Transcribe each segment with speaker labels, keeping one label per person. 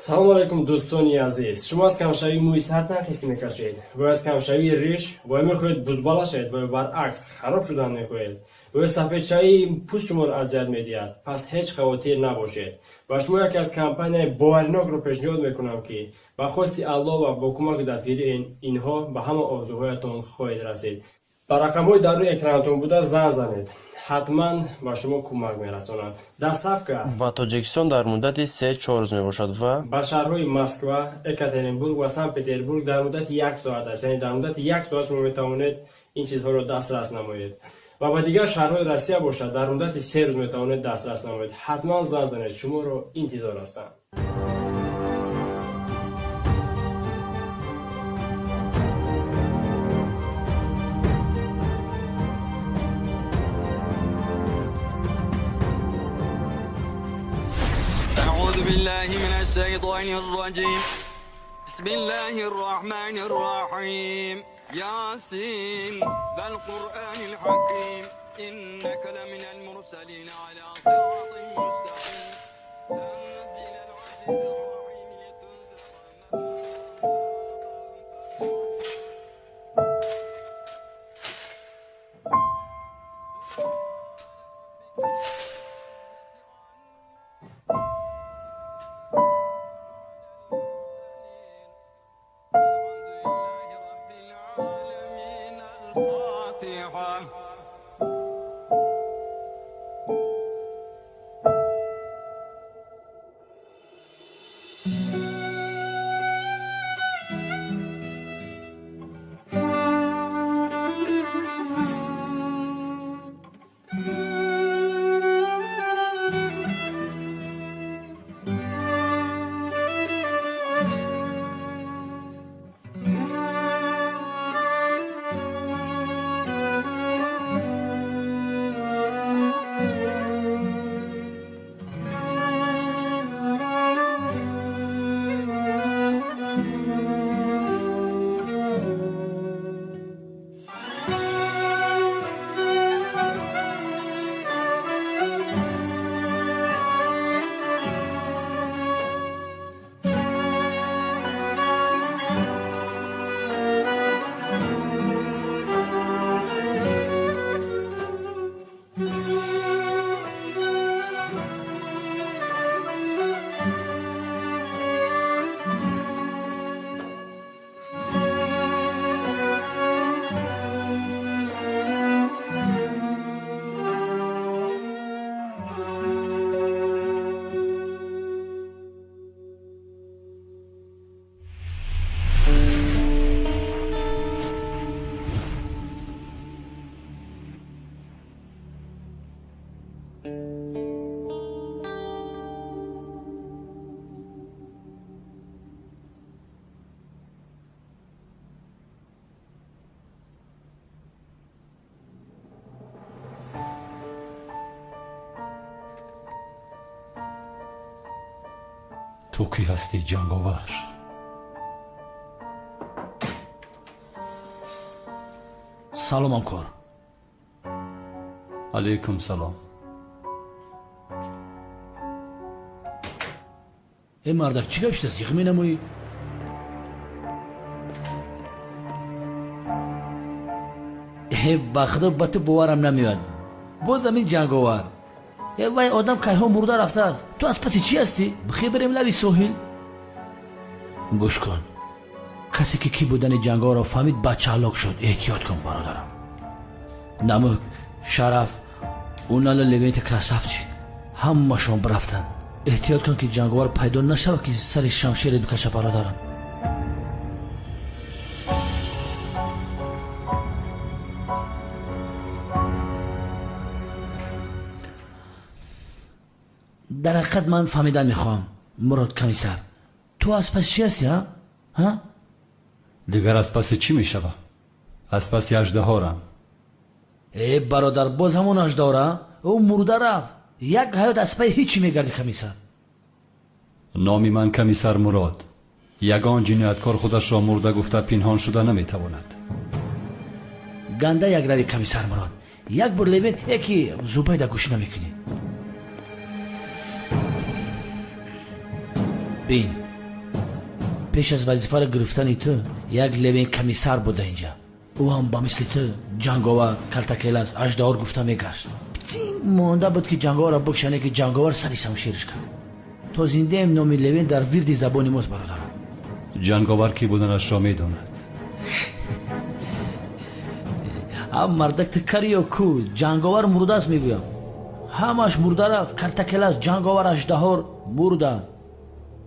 Speaker 1: Салом алейкум, дӯстони азиз. Шумо аз камшавии мӯи сар танқисӣ мекашед ва аз камшавии риш ва мехоҳед бузбала шавед ва баръакс хароб шудан мехоҳед ва ё сафедшавии пӯст шуморо азият медиҳад, пас ҳеҷ хавотир набошед. Ба шумо яке аз компанияи боваринокро пешниҳод мекунам, ки ба хости Аллоҳ ва бо кӯмаки дастгирии инҳо ба ҳама орзуҳоятон хоҳед расид. Ба рақамҳои дар рӯи экранатон буда занг занед, ҳатман ба шумо кӯмак мерасонанд. Доставка
Speaker 2: ба Тоҷикистон дар муддати 3-4 рӯз мебошад ва
Speaker 1: ба шаҳрҳои Москва, Екатеринбург ва Санкт Петербург дар муддати як соат аст. Яъне дар муддати як соат шумо метавонед ин чизҳоро дастрас намоед. Ва ба дигар шаҳрҳои Россия бошад, дар муддати 3 рӯз метавонед дастрас намоед. Ҳатман занг занед, шуморо интизор ҳастанд.
Speaker 3: بالله من الشيطان الرجيم بسم الله الرحمن الرحيم ياسين ذا القرآن الحكيم إنك لمن المرسلين على صراط مستقيم تنزيل العزيز الرحيم لتنذر
Speaker 4: ту кӣ ҳастӣ, ҷанговар?
Speaker 5: Салом, ҳамкор.
Speaker 4: Алайкум салом.
Speaker 5: Э, мардак, чӣ гап шуда, зиқ менамоӣ? Э, ба худо, ба ту боварам намеояд. Боз ҳамин ҷанговар. Э, вай одам кайҳо мурда рафтааст. Ту аз паси чӣ ҳастӣ? Бихе бирем лаби соҳил. Гӯш кун, касе ки кӣ будани ҷанговарро фаҳмид, бача ҳалок шуд. Эҳтиёт кун, бародарам. Намук, Шараф, Унала, Левенти красавчик, ҳамашон бирафтанд. Эҳтиёт кун, ки ҷанговар пайдо нашавад, ки сари шамшерет бикаша, бародарам. Дар ҳақиқат ман фаҳмидан мехоҳам, Мурод комиссар, ту аз паси чӣ ҳастӣ, ҳа?
Speaker 4: Дигар аз паси чӣ мешавам? Аз паси аждаҳорам.
Speaker 5: Э, бародар, боз ҳамон аждаҳора? Ӯ мурда рафт. Як ҳаёт аз пайи ҳеҷ чӣ мегардӣ, комиссар.
Speaker 4: Номи ман комиссар Мурод. Ягон ҷинояткор худашро мурда гуфта пинҳон шуда наметавонад.
Speaker 5: Ганда як рави, комиссар Мурод. Як бор Левент яки Зубайда гӯш намекунӣ. Бин. Пеш аз вазифаро гирифтани ту як Левен комиссар буда инҷа. Ӯ ҳам ба мисли ту ҷанговар, калтакелас, аждаҳор гуфта мегашт. Птин монда буд ки ҷанговарро бикшане, ки ҷанговар сари шамшериш кард. То зиндаем номи Левен дар вирди забони мост, бародарам.
Speaker 4: Ҷанговар кӣ буданашро медонад.
Speaker 5: Ам мардак ту кари ё ку? Ҷанговар мурдааст мегӯям. Ҳамаш мурда рафт. Калтакелас, ҷанговар, аждаҳор мурданд.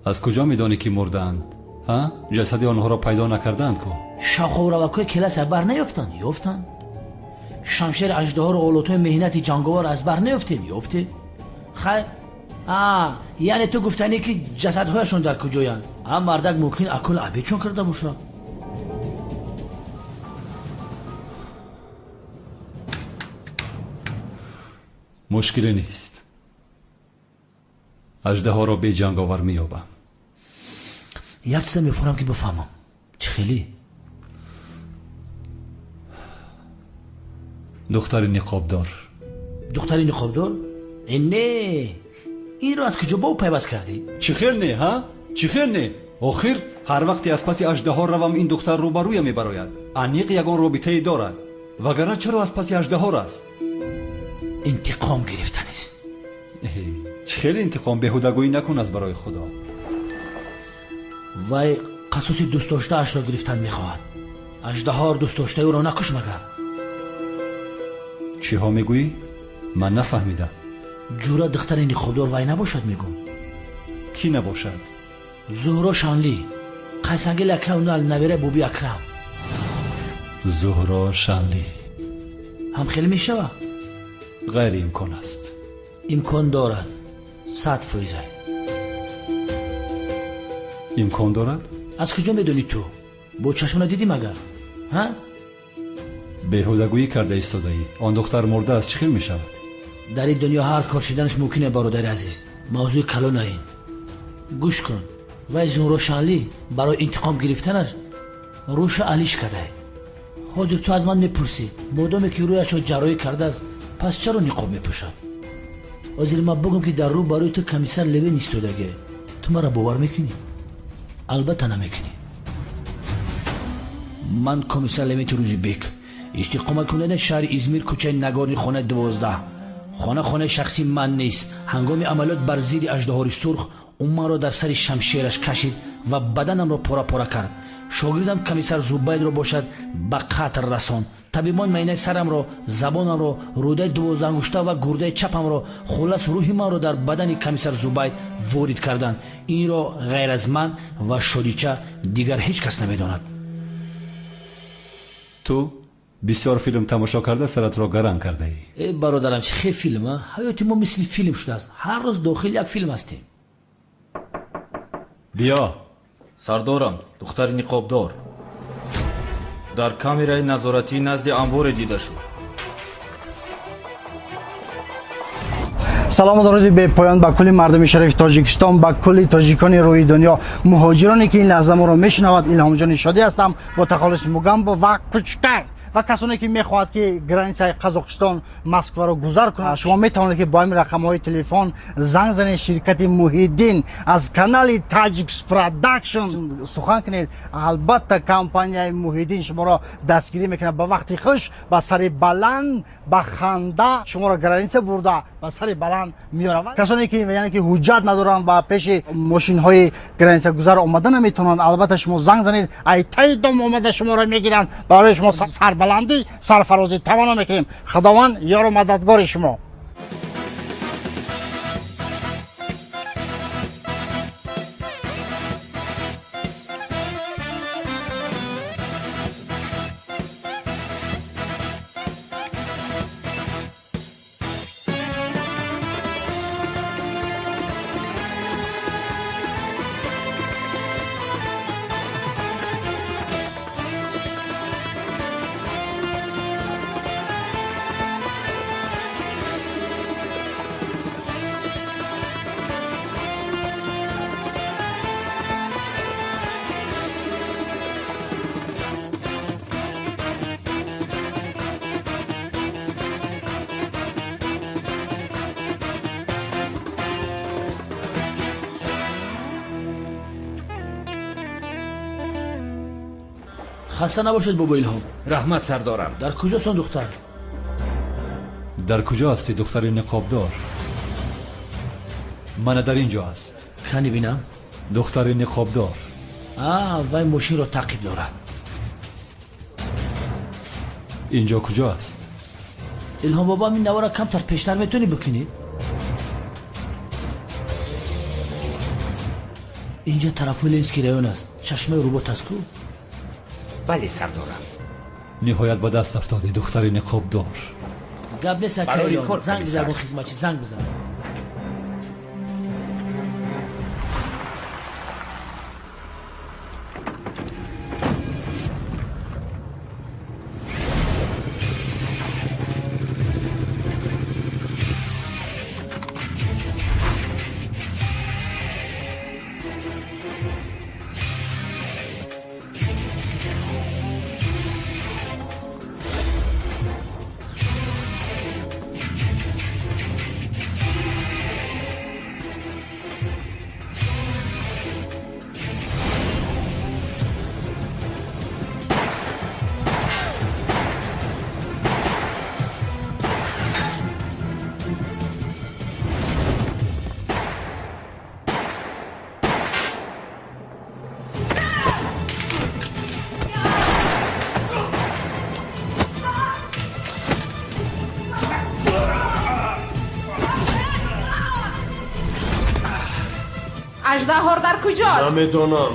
Speaker 4: Аз куҷо медонӣ ки мурдаанд? Ҳа? Ҷасади онҳоро пайдо накардаанд ку?
Speaker 5: Шаховравакҳои келас аз бар наёфтанд? Ёфтанд. Шамшери аждаҳору олотҳои меҳнати ҷанговар аз бар наёфтем? Ёфтем. Хайр, яъне ту гуфтанӣ ки ҷасадҳояшон дар куҷоянд? А мардак мумкин акул абечон карда бошад.
Speaker 4: Мушкиле нест. Аждаҳоро беҷанговар меёбам.
Speaker 5: Як чиза мефурам ки бифаҳмам. Чӣ хеле?
Speaker 4: Духтари ниқобдор.
Speaker 5: Духтари ниқобдор? Э не, инро аз куҷо ба ӯ пайваст кардӣ?
Speaker 4: Чӣ хел не, ҳа? Чӣ хел не? Охир ҳар вақте аз паси аждаҳор равам, ин духтар рӯбарӯя мебарояд. Аниқ ягон робитае дорад. Вагарна чаро аз паси аждаҳор аст?
Speaker 5: Интиқом гирифтанист.
Speaker 4: Чӣ хеле интиқом? Беҳудагӯӣ накун аз барои Худо.
Speaker 5: Вай қасоси дӯстдоштаашро гирифтан мехоҳад. Аждаҳор дӯстдоштаи ӯро накуш магар.
Speaker 4: Чиҳо мегӯӣ? Ман нафаҳмидам.
Speaker 5: Ҷура духтари ниқобдор вай набошад мегӯм.
Speaker 4: Кӣ набошад?
Speaker 5: Зуҳро Шанлӣ, қайсангил акаунал набираи Боби Акрам.
Speaker 4: Зуҳро Шанлӣ
Speaker 5: ҳам хеле мешава?
Speaker 4: Ғайриимкон аст.
Speaker 5: Имкон дорад, 100%.
Speaker 4: Имкон дорад?
Speaker 5: Аз куҷо медонӣ ту? Бо чашмона дидӣ магар? Ҳа?
Speaker 4: Беҳудагӯӣ карда истодаӣ. Он духтар мурда аст, чӣ хел мешавад?
Speaker 5: Дар ин дунё ҳар кор шиданаш мумкин, бародари азиз. Мавзӯи калона ин. Гӯш кун, вай Зуҳро Шанлӣ барои интиқом гирифтанаш рӯша алиш кардае. Ҳозир ту аз ман мепурсӣ, модоме ки рӯяшро ҷарроҳӣ кардааст, пас чаро ниқоб мепӯшад? Ҳозир ман бигӯм ки дар рӯ барои ту комиссар Левен истодагӣ, ту маро бовар мекунӣ? Албатта намекунӣ. Ман комиссар Левенти Рӯзибек, истиқоматкунандаи шаҳри Измир, кӯчаи Нагорни, хонаи 12. Хона хонаи шахсии ман нест. Ҳангоми амалиёт бар зидди аждаҳори сурх ӯ манро дар сари шамшераш кашид ва баданамро пора-пора кард. Шогирдам комиссар Зубайдро бошад ба қатл расон. Табибон майнаи сарамро, забонамро, рӯдаи 12 ангушта ва гурдаи чапамро, хуллас рӯҳи манро дар бадани комиссар Зубайд ворид карданд. Инро ғайр аз ман ва Шодича дигар ҳеҷ кас намедонад.
Speaker 4: Ту бисёр филм тамошо карда саратро гаранг кардаӣ.
Speaker 5: Э бародарам, чӣ хел филм, а? Ҳаёти мо мисли филм шудааст. Ҳар рӯз дохили як филм ҳастем.
Speaker 4: Биё.
Speaker 6: Сардорам, духтари ниқобдор дар камераи назоратӣ назди амборе дида шуд.
Speaker 7: Салому дуруди бепоён ба кулли мардуми шарифи Тоҷикистон, ба кулли тоҷикони рӯи дунё, муҳоҷироне ки ин лаҳза моро мешунавад. Илҳомҷони Шодӣ ҳастам бо тахаллуси Мугамбо ва Кучкар ва касоне ки мехоҳад ки границаи Қазоқистон, Москваро гузар кунад, шумо метавонед ки бо ҳамин рақамҳои телефон занг занед. Ширкати Муҳиддин, аз канали Таҷикс Продакшн сухан кунед, албатта компанияи Муҳиддин шуморо дастгирӣ мекунад. Ба вақти хуш, ба сари баланд, ба ханда шуморо граница бурда, ба сари баланд меёравад. Касоне ки, яъне ки ҳуҷҷат надоранд ва пеши мошинҳои границагузар омада наметавонанд, албатта шумо занг занед, ай таи дом омада шуморо мегиранд. Барои шумо сарбаландӣ, сарфарозӣ таманно мекунем. Худованд ёру мададгори шумо.
Speaker 5: Хаста набошед, бобо Илҳом.
Speaker 8: Раҳмат, сардорам.
Speaker 5: Дар куҷост он духтар?
Speaker 4: Дар куҷо ҳастӣ, духтари ниқобдор? Мана дар ин ҷо аст.
Speaker 5: Кани бинам.
Speaker 4: Духтари ниқобдор.
Speaker 5: Вай мошинро таъқиб дорад.
Speaker 4: Ин ҷо куҷо аст?
Speaker 5: Илҳом бобо, ин навора камтар пештар метавонӣ бикунӣ? Инҷа тарафҳои Ленинский район аст. Чашмаи рубот аст ку?
Speaker 8: Бале, сардорам.
Speaker 4: Ниҳоят ба даст афтодӣ, духтари ниқобдор.
Speaker 5: Гап нест, ака Илҳом. Занг бизан, бо хизматчӣ занг бизан.
Speaker 9: Аждаҳор дар куҷост?
Speaker 1: Намедонам.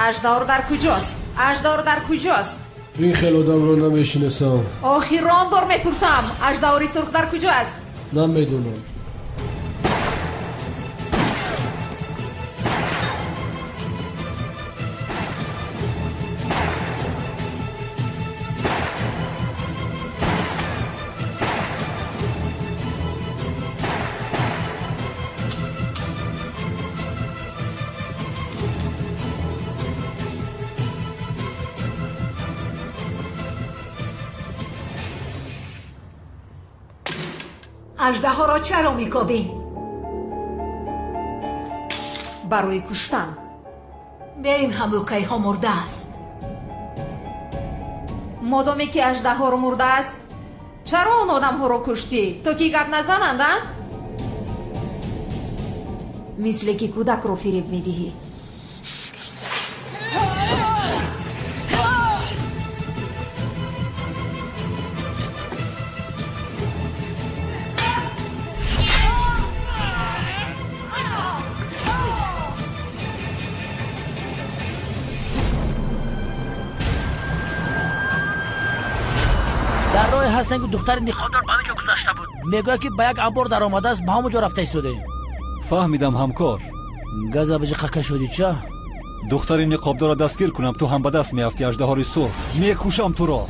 Speaker 9: Аждаҳор дар куҷост? Аждаҳор дар куҷост?
Speaker 1: Ин хел одамро намешинасам.
Speaker 9: Охирон бор мепурсам, аждаҳори сурх дар куҷо аст?
Speaker 1: Намедонам.
Speaker 9: Аждаҳоро чаро мекобӣ? Барои куштан.
Speaker 10: Бе ин ҳам ӯкайҳо мурдааст.
Speaker 9: Модоме ки аждаҳор мурдааст, чаро он одамҳоро куштӣ? То ки гап назананд, а? Мисле ки кӯдакро фиреб медиҳӣ.
Speaker 5: Дар роҳе ҳастем, ки духтари ниқобдор ба ҳамин ҷо гузашта буд. Мегӯяд, ки ба як амбор даромадааст, ба ҳамон ҷо рафта истодаем.
Speaker 4: Фаҳмидам, ҳамкор.
Speaker 5: Газа биҷи қака шудӣ ча?
Speaker 4: Духтари ниқобдорро дастгир кунам, ту ҳам ба даст меафтӣ, аждаҳори сурх. Мекушам туро.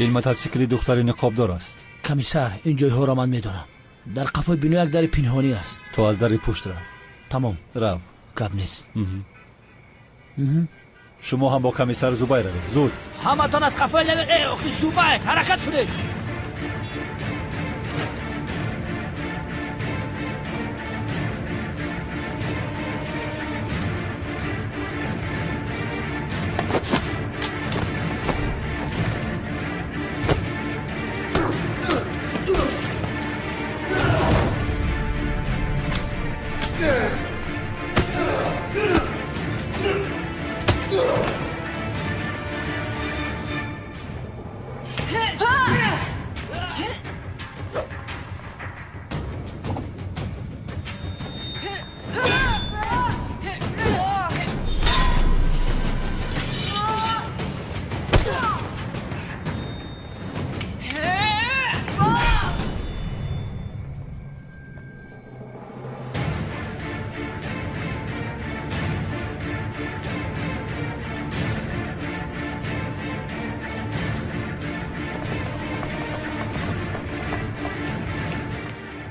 Speaker 4: Ин мотосикли духтари ниқобдор аст.
Speaker 5: Комиссар, ин ҷойҳоро ман медонам. Дар қафои бино як дари пинҳонӣ аст.
Speaker 4: То аз дари пушт рав.
Speaker 5: Тамом.
Speaker 4: Рав.
Speaker 5: Гап нест.
Speaker 4: Шумо ҳам бо комиссар Зубайр равед. Зуд.
Speaker 5: Ҳаматон аз қафои лави охи Зубайр ҳаракат кунед.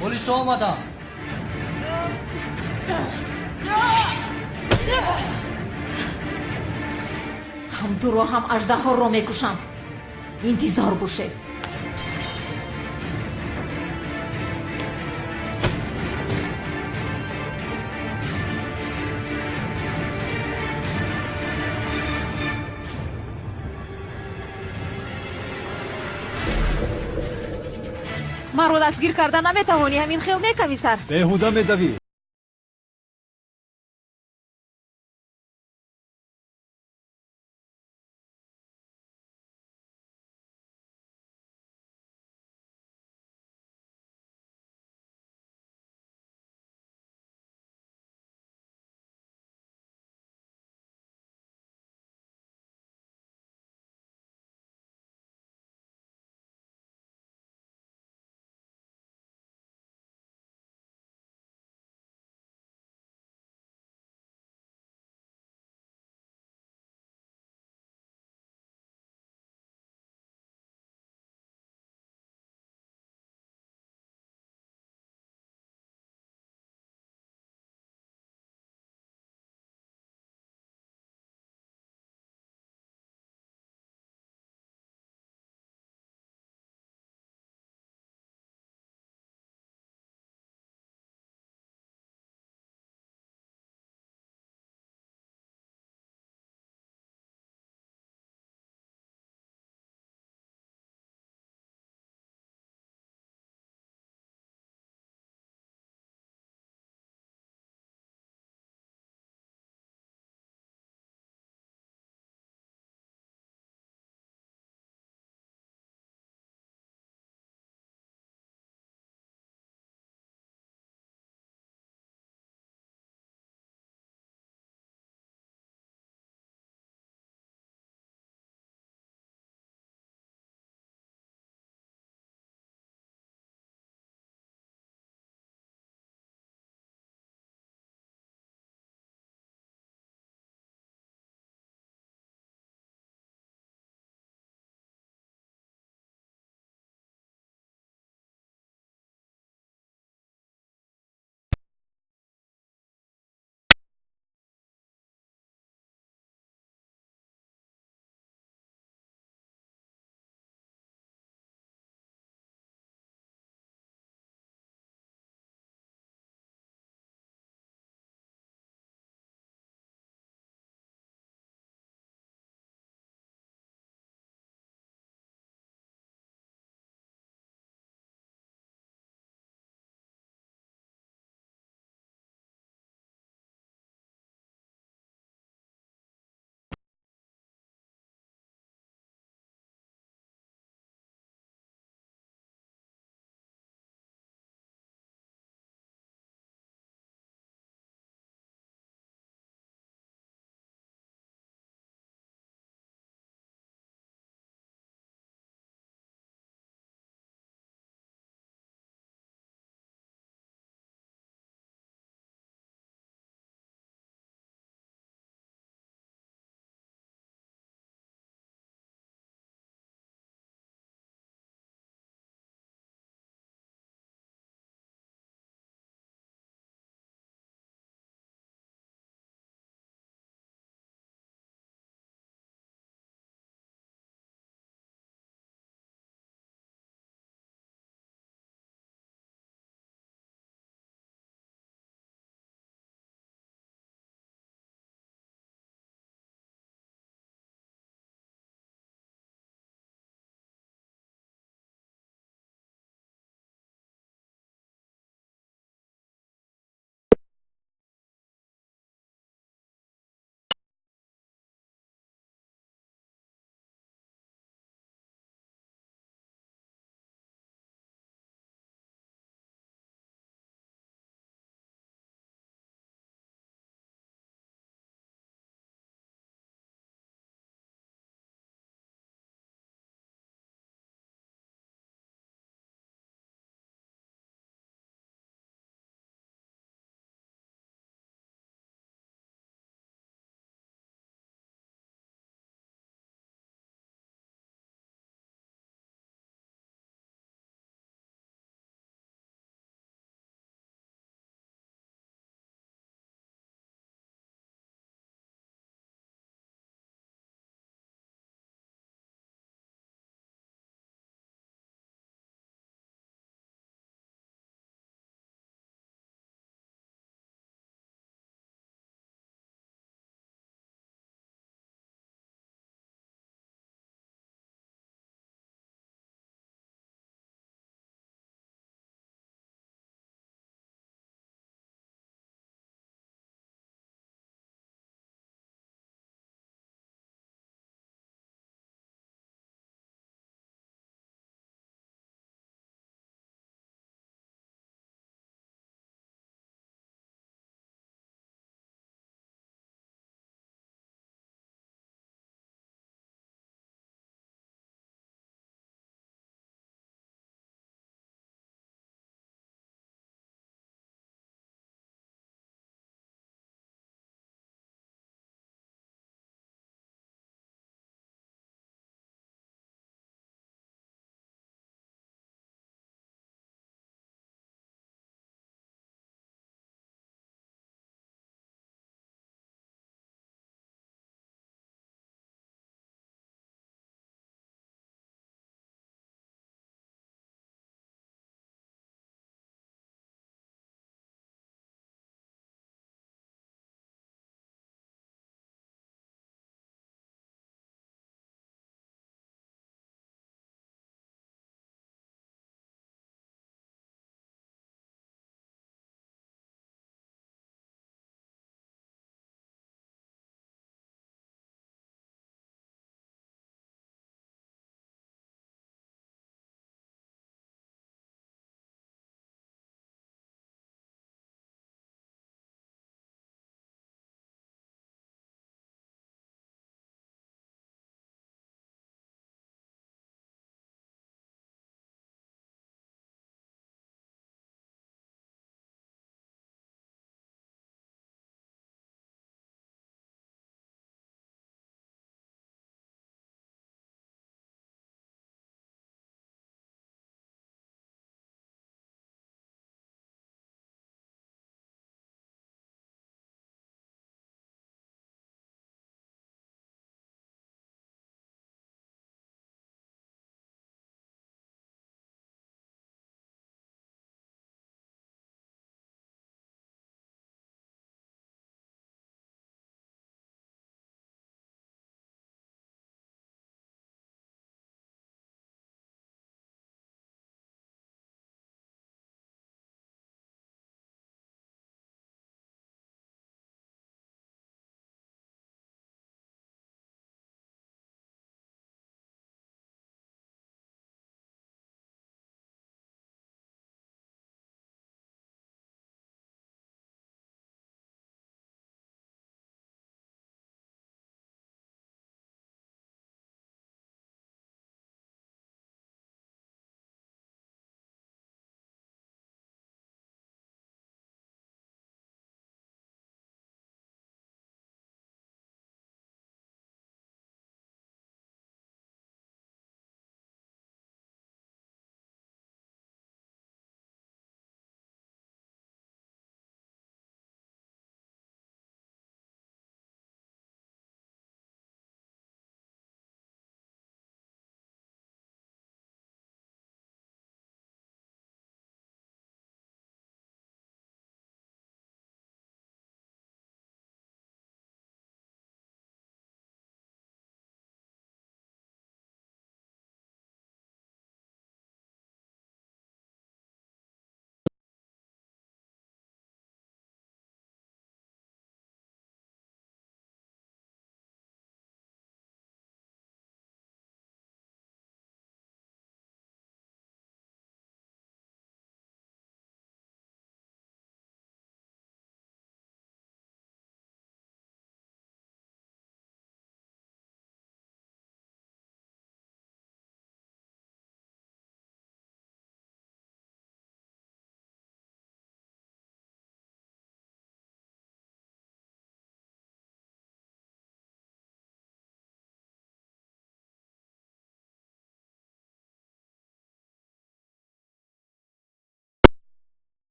Speaker 11: Полисҳо омаданд.
Speaker 9: Ҳам туро, ҳам аждаҳоро мекушам. Интизор бошед. Маро дастгир карда наметавонӣ, ҳамин хел не, комиссар?
Speaker 4: Беҳуда медавӣ.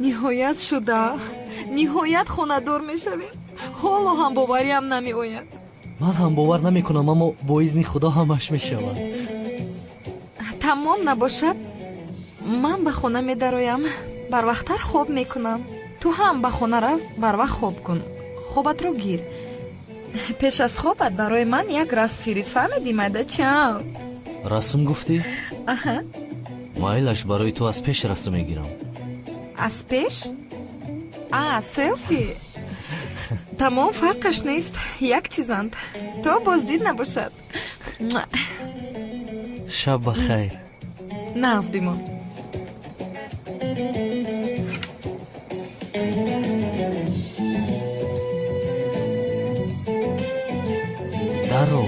Speaker 9: Ниҳоят шуда, ниҳоят хонадор мешавем. Ҳоло ҳам бовариам намеояд.
Speaker 11: Ман ҳам бовар намекунам, аммо бо изни Худо ҳамаш мешавад.
Speaker 9: Тамом набошад, ман ба хона медароям, барвақттар хоб мекунам. Ту ҳам ба хона рав, барвақт хоб кун, хобатро гир. Пеш аз хобат барои ман як расм фирист, фаҳмидӣ, майдачам?
Speaker 11: Расм гуфтӣ?
Speaker 9: Аҳа.
Speaker 11: Майлаш, барои ту аз пеш расм мегирам.
Speaker 9: Аз пеш? А, селфи? Тамом, фарқаш нест, як чизанд. То боздид набошад.
Speaker 11: Шаб ба хайр.
Speaker 9: Нағз бимон.
Speaker 11: Даро.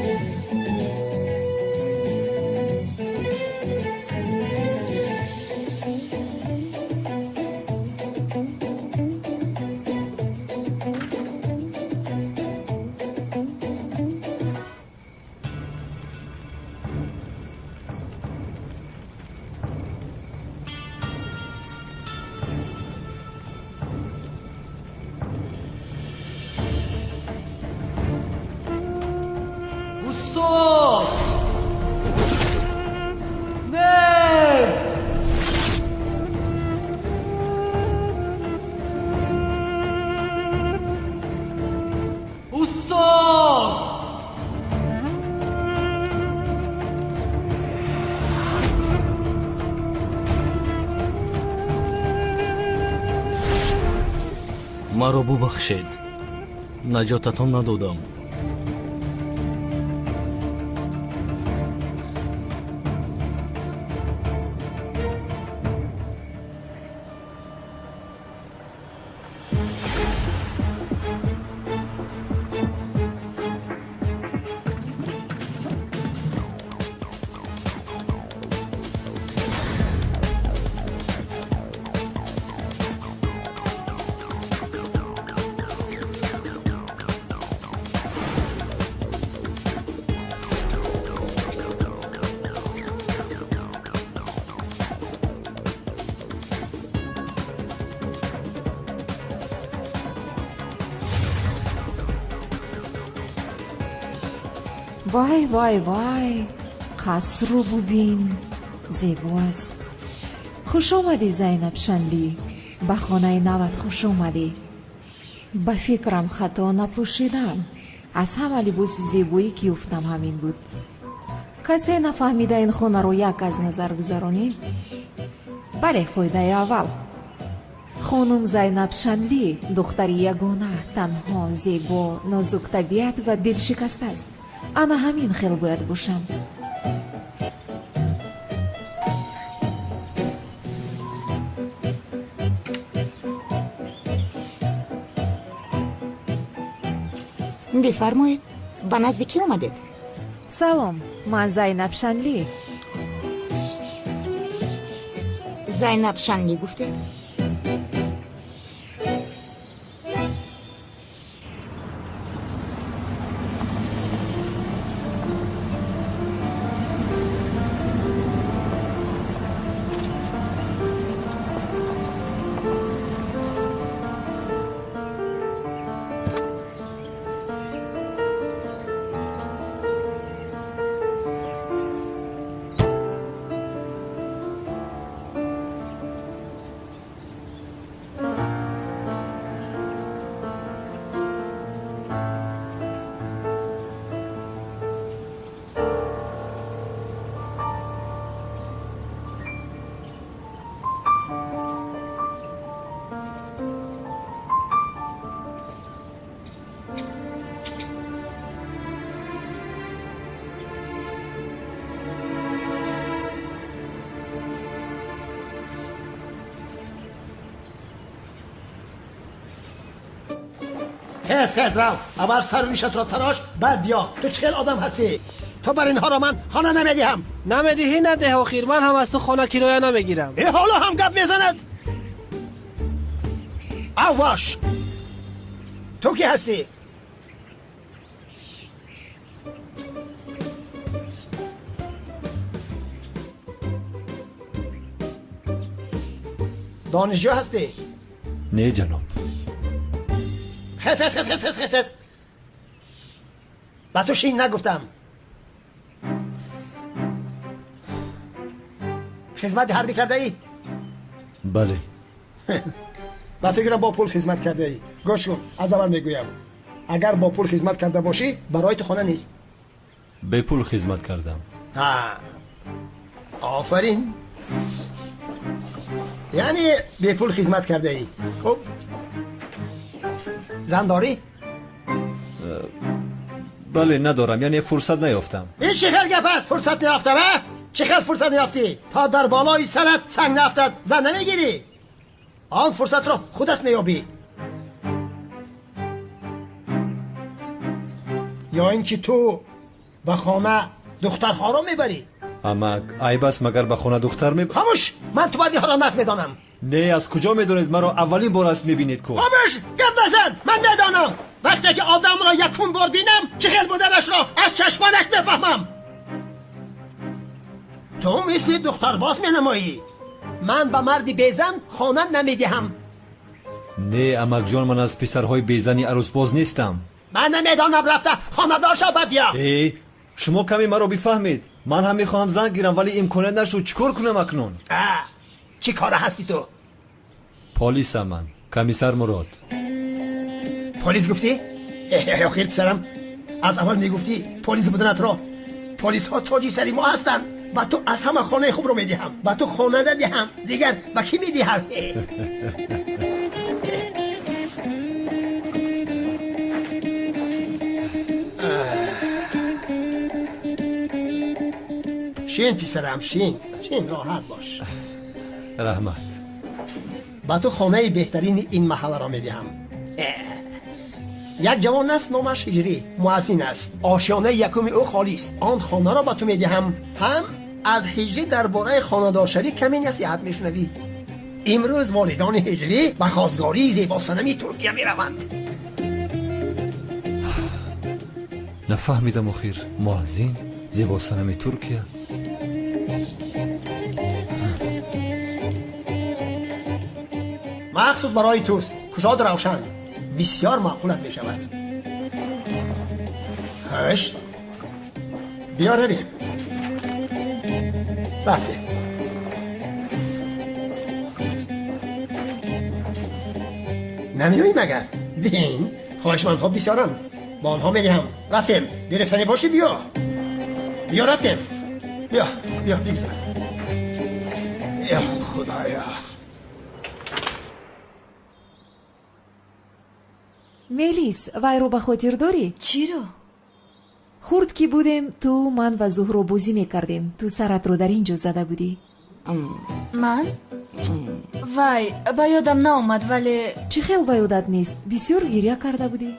Speaker 11: Устод! Не! Устод! Маро бубахшед. Наҷотатон надодам.
Speaker 9: Вай, вай, вай, қасру бубин, зебо аст. Хуш омадӣ, Зайнаб Шанлӣ, ба хонаи нават хуш омадӣ. Ба фикрам хато напӯшидам. Аз ҳама либоси зебоӣ ки ёфтам ҳамин буд. Касе нафаҳмида ин хонаро як аз назар гузаронем? Бале, қоидаи аввал. Хонум Зайнаб Шанлӣ духтари ягона, танҳо, зебо, нозуктабиат ва дилшикаста аст. Ана ҳамин хел бояд бошам.
Speaker 12: Бифармоед, ба назди кӣ омадед?
Speaker 9: Салом, ман Зайнаб Шанлӣ.
Speaker 12: Зайнаб Шанлӣ гуфтед?
Speaker 13: خز خز رو، اول سر ریشت را تراش، بعد بیا. تو چه آدم هستی؟ تو بر اینها را من خانه نمیدهم.
Speaker 14: نمیدهی نده آخیر، من هم از تو خانه کرایه نمیگیرم.
Speaker 13: ای حالا هم گپ میزند. اواش تو کی هستی؟ Донишҷӯ ҳастӣ?
Speaker 4: Не, ҷаноб.
Speaker 13: Хес, хес, хес, хес, хес, хес. Ба ту шин нагуфтам. Хизмати ҳарбӣ кардаӣ?
Speaker 4: Бале.
Speaker 13: Ба фикрам, бо пул хизмат кардаӣ. Гӯш кун, аз аввал мегӯям, агар бо пул хизмат карда бошӣ, барои ту хона нест.
Speaker 4: Бепул хизмат кардам.
Speaker 13: Офарин, яъне бепул хизмат кардаӣ. Хуб, зан дорӣ?
Speaker 4: Бале, надорам, яъне фурсат наёфтам.
Speaker 13: Ин чӣ хел гап аст, фурсат наёфтам? А чӣ хел фурсат наёфтӣ? То дар болои сарат санг нафтад, зан намегирӣ. Он фурсатро худат меёбӣ ё ин ки ту ба хона духтарҳоро мебарӣ.
Speaker 4: Амак, айб аст, магар ба хона духтар ме
Speaker 13: Хомӯш! Ман ту бадиҳоро нас медонам.
Speaker 4: Не, аз куҷо медонед? Маро аввалин бор аст мебинед ку.
Speaker 13: Хомӯш, гап назан! Ман медонам. Вақте ки одамро якум бор бинам, чӣ хел буданашро аз чашмонаш мефаҳмам. Ту мисли духтарбоз менамоӣ. Ман ба марди безан хона намедиҳам.
Speaker 4: Не, амакҷон, ман аз писарҳои безани арӯсбоз нестам.
Speaker 13: Ман намедонам, рафта хонадор шав, баъд биё.
Speaker 4: Э, шумо каме маро бифаҳмед. Ман ҳам мехоҳам зан гирам, вале имконият нашуд. Чӣ кор кунам акнун?
Speaker 13: Чӣ кора ҳастӣ ту?
Speaker 4: Полисам ман, комиссар Мурод.
Speaker 13: Полис гуфтӣ? Охир, писарам, аз аввал мегуфтӣ полис буданатро. Полисҳо тоҷи сари мо ҳастанд. Ба ту аз ҳама хонаи хубро медиҳам. Ба ту хона надиҳам, дигар ба кӣ медиҳам? Шин, писарам, шин, шин, роҳат бош.
Speaker 4: Раҳмат.
Speaker 13: Ба ту хонаи беҳтарини ин маҳалларо медиҳам. Як ҷавон аст, номаш Ҳиҷрӣ, муаззин аст. Ошёнаи якуми ӯ холист. Он хонаро ба ту медиҳам. Ҳам аз Ҳиҷрӣ дар бораи хонадоршавӣ каме насиҳат мешунавӣ. Имрӯз волидони Ҳиҷрӣ ба хостгории зебосанами Туркия мераванд.
Speaker 4: Нафаҳмидам охир, муаззин, зебосанами Туркия.
Speaker 13: Махсус барои туст, кушоду равшан, бисёр маъқулат мешавад. Хуш, биё равем. Рафтем. Намеоӣ магар? Бин, хоҳишмандҳо бисёранд, ба онҳо медиҳам. Рафтем, гирифтанӣ бошӣ, биё, биё, рафтем. Биё, биё, бигзар. Ё худоё!
Speaker 9: Мелис, вайро ба хотир дорӣ?
Speaker 10: Чиро?
Speaker 9: Хурд ки будем, ту, ман ва Зуҳро бозӣ мекардем. Ту саратро дар ин ҷо зада будӣ.
Speaker 15: Ман? Вай, ба ёдам наомад, вале
Speaker 9: Чӣ хел ба ёдат нест? Бисёр гиря карда будӣ.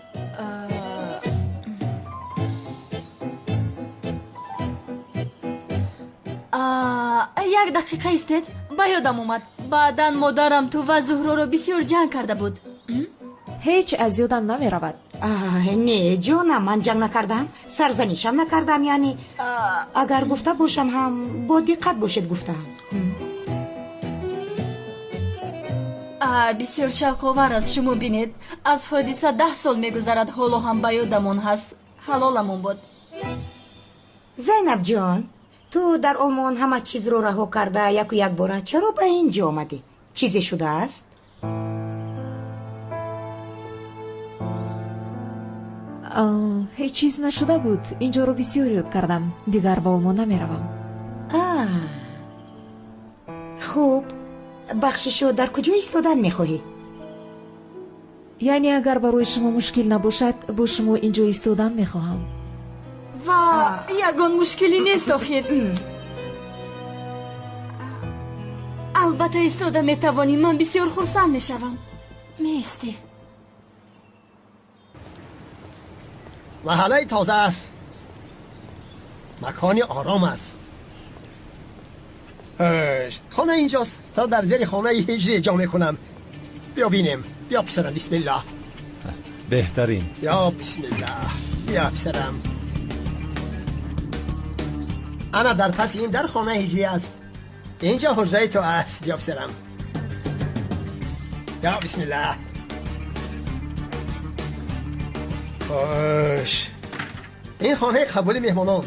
Speaker 15: Як дақиқа истед, ба ёдам омад. Баъдан модарам ту ва Зуҳроро бисёр ҷанг карда буд.
Speaker 9: Ҳеҷ аз ёдам намеравад.
Speaker 12: Не, ҷонам, ман ҷанг накардам, сарзанишам накардам. Яъне агар гуфта бошам ҳам, бо диққат бошед гуфтаам.
Speaker 15: Бисёр шавқовар аст. Шумо бинед, аз ҳодиса 10 сол мегузарад, ҳоло ҳам ба ёдамон ҳаст. Ҳалоламон бод.
Speaker 12: Зайнабҷон, ту дар Олмон ҳама чизро раҳо карда, яку якбора чаро ба ин ҷо омадӣ? Чизе шудааст?
Speaker 9: Ҳеҷ чиз нашуда буд. Инҷоро бисёр ёд кардам. Дигар ба Олмон намеравам.
Speaker 12: Хуб, бахшишо, дар куҷо истодан мехоҳӣ?
Speaker 9: Яъне агар барои шумо мушкил набошад, бо шумо инҷо истодан мехоҳам.
Speaker 15: Ва ягон мушкилӣ нест охир. Албатта, истода метавонӣ, ман бисёр хурсанд мешавам. Меистӣ.
Speaker 13: Маҳаллаи тоза аст, макони ором аст. Хона инҷост. То дар зери хонаи Ҳиҷрӣ ҷо мекунам. Биё бинем. Биё, писарам, бисмиллаҳ.
Speaker 4: Беҳтарин.
Speaker 13: Ё бисмиллаҳ, биё, писарам. Ана дар паси ин дар хонаи Ҳиҷрӣ аст. Инҷо ҳуҷраи ту аст. Биё, писарам. Я бисмиллаҳ. Хуш, ин хонаи қабули меҳмонон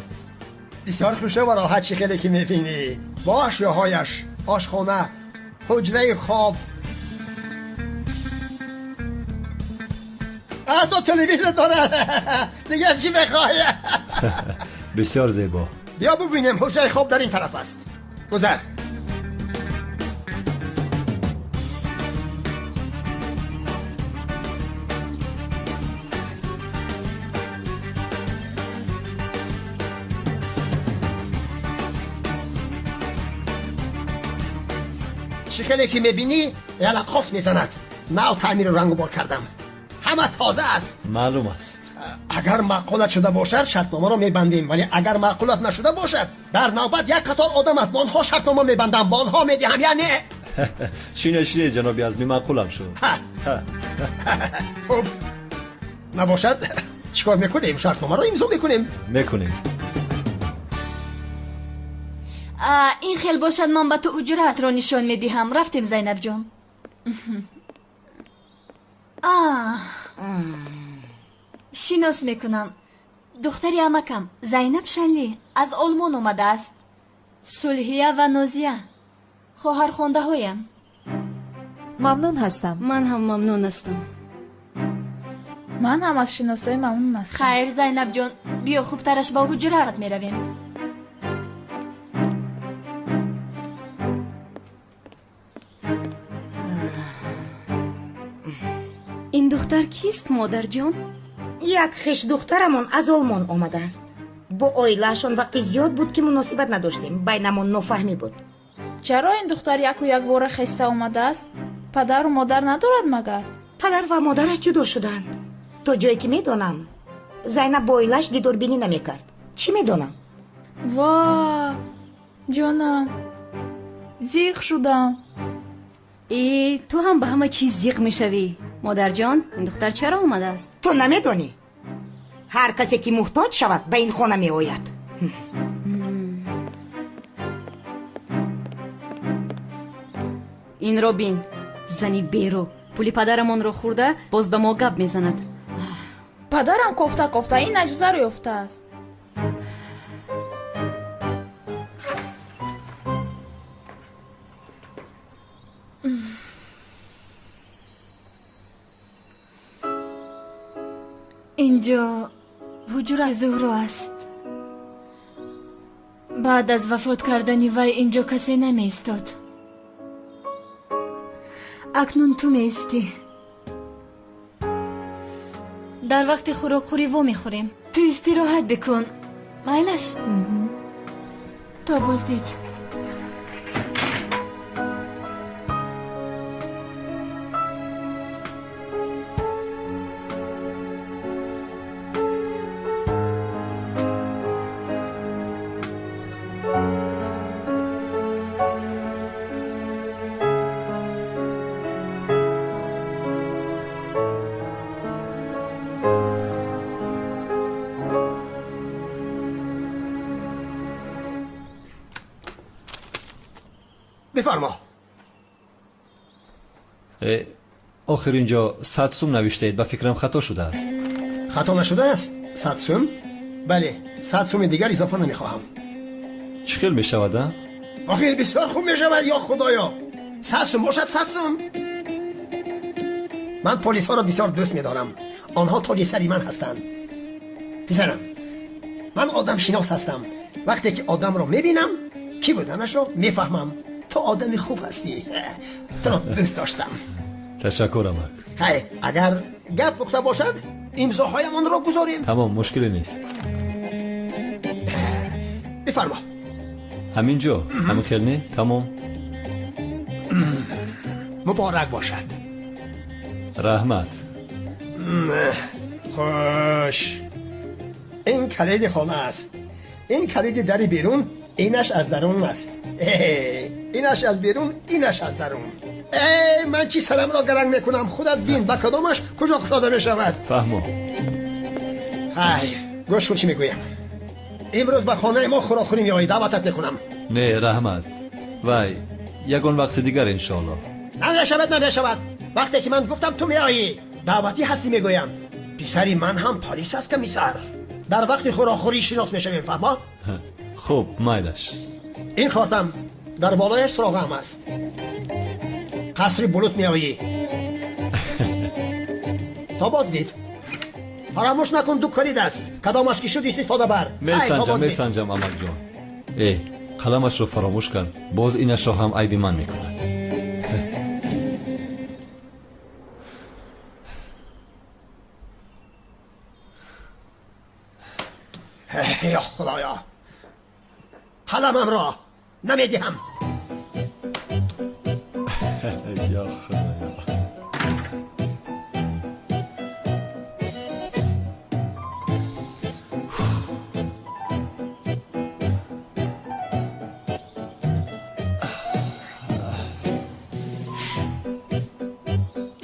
Speaker 13: бисёр хушо ва роҳат, чӣ хеле ки мебинӣ, бо ашёҳояш, ошхона, ҳуҷраи хоб, ҳатто телевизор дорад. Дигар чӣ мехоҳӣ?
Speaker 4: Бисёр зебо.
Speaker 13: Биё бубинем, ҳуҷраи хоб дар ин тараф аст. Гузар. Чӣ хеле ки мебинӣ, ялақос мезанад. Нав таъмиру рангу бор кардам, ҳама тоза аст.
Speaker 4: Маълум аст.
Speaker 13: Агар маъқулат шуда бошад, шартномаро мебандем, вале агар маъқулат нашуда бошад, дар навбат як қатор одам аст, бо онҳо шартнома мебандам, бо онҳо медиҳам, яъне
Speaker 4: Шине, шине, ҷаноби Азмӣ, маъқулам шуд.
Speaker 13: Хуб, набошад, чӣ кор мекунем? Шартномаро имзо мекунем.
Speaker 4: Мекунем.
Speaker 15: Ин хел бошад, ман ба ту ҳуҷраатро нишон медиҳам. Рафтем, Зайнабҷон. Шинос мекунам, духтари амакам Зайнаб Шанлӣ аз Олмон омадааст. Сулҳия ва Нозия хоҳархондаҳоям.
Speaker 9: Мамнун ҳастам.
Speaker 16: Ман ҳам мамнун ҳастам.
Speaker 17: Ман ҳам аз шиносоӣ мамнун ҳастам.
Speaker 15: Хайр, Зайнабҷон, биё, хубтараш ба ҳуҷраат меравем.
Speaker 16: Ин духтар кист, модарҷон?
Speaker 12: Як хешдухтарамон аз Олмон омадааст. Бо оилаашон вақти зиёд буд, ки муносибат надоштем, байнамон нофаҳмӣ буд.
Speaker 17: Чаро ин духтар яку якбора хеста омадааст? Падару модар надорад магар?
Speaker 12: Падар ва модараш ҷудо шуданд. То ҷое ки медонам, Зайнаб бо оилааш дидорбинӣ намекард. Чӣ медонам?
Speaker 17: Ва, ҷонам, зиқ шудам.
Speaker 16: Э, ту ҳам ба ҳама чиз зиқ мешавӣ. Модарҷон, ин духтар чаро омадааст?
Speaker 12: Ту намедонӣ? Ҳар касе ки муҳтоҷ шавад, ба ин хона меояд.
Speaker 16: Инро бин, зани берӯ пули падарамонро хӯрда, боз ба мо гап мезанад.
Speaker 17: Падарам кофта кофта ин аҷузаро ёфтааст.
Speaker 15: Инҷо ҳуҷраи Зуҳро аст. Баъд аз вафот кардани вай инҷо касе намеистод. Акнун ту меистӣ. Дар вақти хӯрокхӯрӣ вомехӯрем. Ту истироҳат бикун, майлаш? То боздид.
Speaker 13: Бифармо.
Speaker 4: Охир инҷо 100 сум навиштаед, ба фикрам хато шудааст.
Speaker 13: Хато нашудааст. 100 сум? Бале, 100 суми дигар изофа намехоҳам.
Speaker 4: Чӣ хел мешавад, а?
Speaker 13: Охир бисёр хуб мешавад, ё худоё. 100 сум бошад, 100 сум. Ман полисҳоро бисёр дӯст медорам. Онҳо тоҷи сари ман ҳастанд. Писарам, ман одамшинос ҳастам. Вақте ки одамро мебинам, кӣ буданашро мефаҳмам. Ту одами хуб ҳастӣ. Туро дӯст доштам.
Speaker 4: Ташаккур, амак.
Speaker 13: Хайр, агар гап пухта бошад, имзоҳоямонро гузорем.
Speaker 4: Тамом, мушкиле нест.
Speaker 13: Бифармо.
Speaker 4: Ҳамин ҷо, ҳамин хел не? Тамом.
Speaker 13: Муборак бошад.
Speaker 4: Раҳмат.
Speaker 13: Хуш. Ин калиди хона аст. Ин калиди дари берун, инаш аз дарун аст. Инаш аз берун, инаш аз дарун. Эй, ман чӣ сарамро гаранг мекунам? Худат бин, ба кадомаш куҷо кушода мешавад.
Speaker 4: Фаҳмо.
Speaker 13: Хайр, гӯш кун чӣ мегӯям. Имрӯз ба хонаи мо хӯрокхӯрӣ меоӣ, даъватат мекунам.
Speaker 4: Не, раҳмат. Вай, ягон вақти дигар, иншоаллоҳ.
Speaker 13: Намешавад, намешавад. Вақте ки ман гуфтам ту меоӣ, даъватӣ ҳастӣ мегӯям. Писари ман ҳам полис аст, комиссар. Дар вақти хӯрокхӯрӣ шинос мешавем, фаҳмо?
Speaker 4: Хуб, майлаш.
Speaker 13: Ин кортам дар болояш суроғаам аст. Қасри Булут меоӣ. То боздид. Фаромӯш накун, ду калид аст. Кадомаш ки шуд истифода бар.
Speaker 4: Месанҷам, месанҷам, амакҷон. Э, қаламашро фаромӯш кард, боз инашро ҳам айби ман мекунад.
Speaker 13: Ё Худоё, қаламамро намедиҳам.
Speaker 4: Ё Худоё.